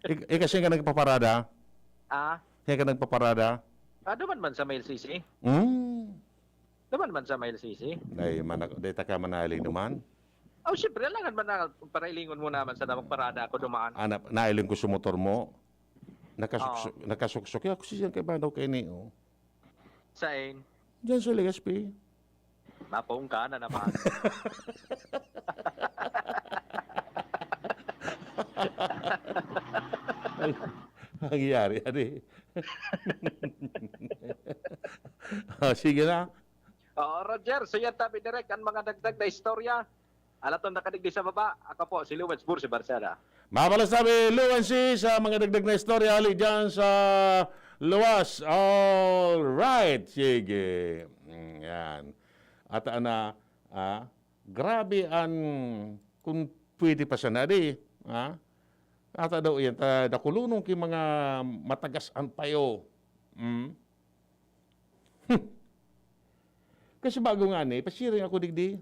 Ik- ika, singka nagpaparada? Ah, Singka nagpaparada? ah duman man sa may L C C. Hmm. Duman man sa may L C C. Hindi man ako, hindi taka manaling naman. Oh, siyempre, alangan man na parailingon mo naman sa damang parada ako dumaan. Anak, nailing ko sa motor mo. Nakasuksok, nakasuksok. Kaya ako siya kay Bano kay ni, oh. Sain? Diyan sa Legazpi. Napong ka na naman. Nangyari, ano eh. Ah, sige na. Oo, Roger. So yan, tabi direct ang mga dagdag na istorya. Alaton na kadigdi sa baba. Ako po, si Lewis Bursi Barcela. Mabalas tabi, Luan C, sa mga dagdag na istorya, hali dyan sa luwas. All right. Sige. Mm, yan. At ana, ah, grabe an, kung pwede pa sana, di, ah, ata daw yan, ta, dakulunong ki mga matagas an payo. Mm. Kasi bago nga ni, pasiring ako digdi.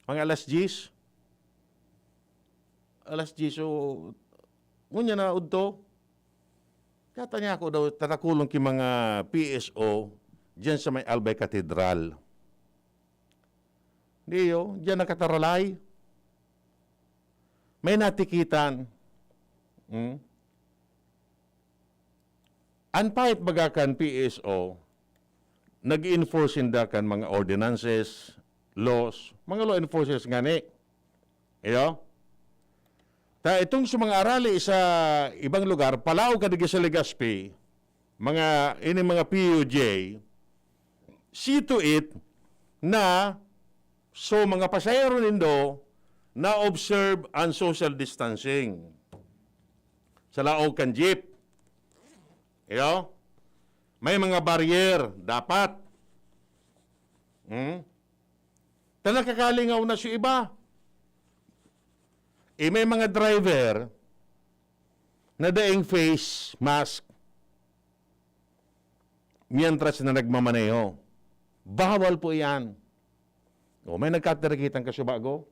Mga alas diyes. Alas diyes o, ngunyan na udto. Kaya tanya ko daw, tatakulon ki mga P S O diyan sa may Albay Cathedral. Diyo, diyan nakataralay. May natikitan. Hmm? An pahit baga kan P S O, nag-enforce sinda kan mga ordinances, laws, mga law enforcers ngani. Iyo? Ta itong sa mga arali sa ibang lugar, palaog ka digdi sa Legazpi, mga, ini mga P U J, see to it na so mga pasahero nindo na-observe ang social distancing sa laog kan jeep. Iyo? May mga barrier, dapat. Hmm? Ta nakakalingaw na sa iba. Eh, may mga driver na daing face mask mientras na nagmamaneho. Bawal po iyan. O, may nagkatirikitan ka sa bago?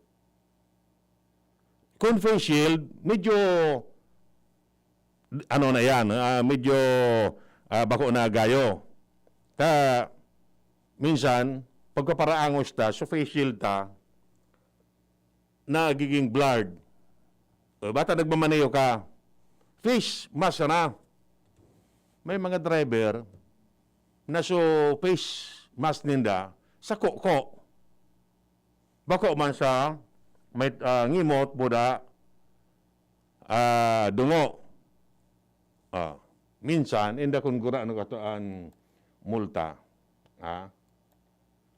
Kung face shield, medyo, ano na yan, ah, medyo, ah, bako na gayo. Ta, minsan, pagkaparaangos ta, so face shield ta, nagiging blurred. O, bata nagmamaneho ka, face mask na. May mga driver na so face mask ninda sa koko. Bako man sa may, ah, ngimot, buda, ah, dungo. Ah, minsan, inda kun gurano kato an multa. Ah,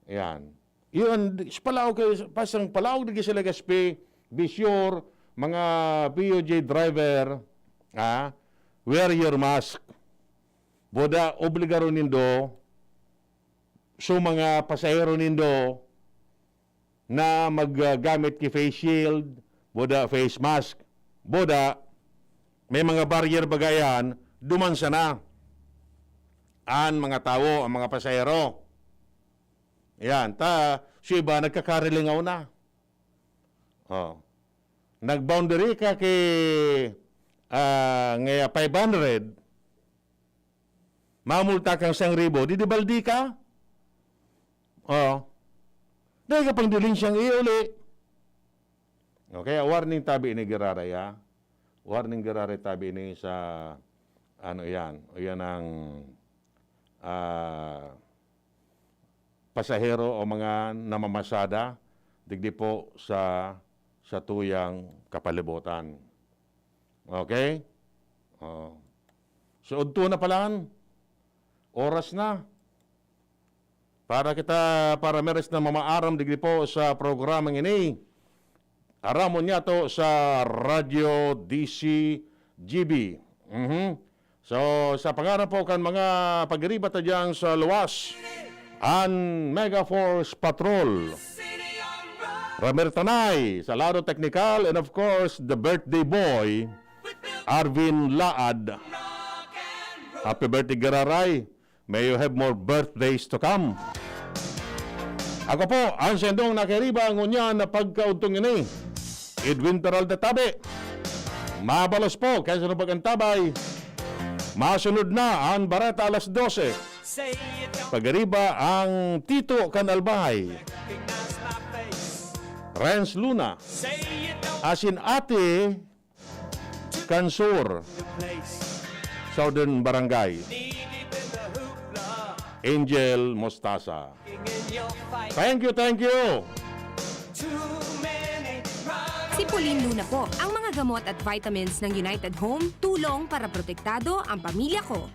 yan. Yun, palaog kayo, pasang palaog digdi sa Legazpi, be sure, mga P U J driver, ah, wear your mask. Buda, obligado nindo, so mga pasahero nindo na maggamit ki face shield, buda face mask, buda may mga barrier baga yan, duman sana an mga tawo, ang mga pasahero. Yan, ta, so iba nagkakarilingaw na. Oh. Nag-boundary ka ki, ah, ngaya five hundred, mamulta kang sangribo, di di baldi ka? Oh. Dahil ka pang diling siyang iuli. Okay, warning tabi ni Giraray, ha? Warning Giraray tabi ni sa, ano yan, o yan ang, ah, pasahero o mga namamasada, digdi po sa, sa tuyang kapalibutan. Okay? Oh. So, udto na palan. Oras na. Para kita, para meres na mamaaram digdi po sa programang ini. Aramon niya to sa Radyo D C G B. Mhm. So, sa pangaran po kan mga pagiriba ta dyan sa luwas, an Mega Force Patrol, Ramir Tanay, sa lado teknikal, and of course, the birthday boy, Arvin Laad. Happy birthday, Giraray. May you have more birthdays to come. Ako po, ang sendong nakiriba ngunyan na pagkaudtong ini, Edwin Peralta Tabe. Mabalos po, kaya sa pag-antabay, masunod na ang Bareta alas dose. Pagariba ang Tito kan Albay, Renz Luna, asin Ate Kansur, Southern Barangay, Angel Mostasa. Thank you, thank you. Si Pauline Luna po. Ang mga gamot at vitamins ng United Home, tulong para protektado ang pamilya ko.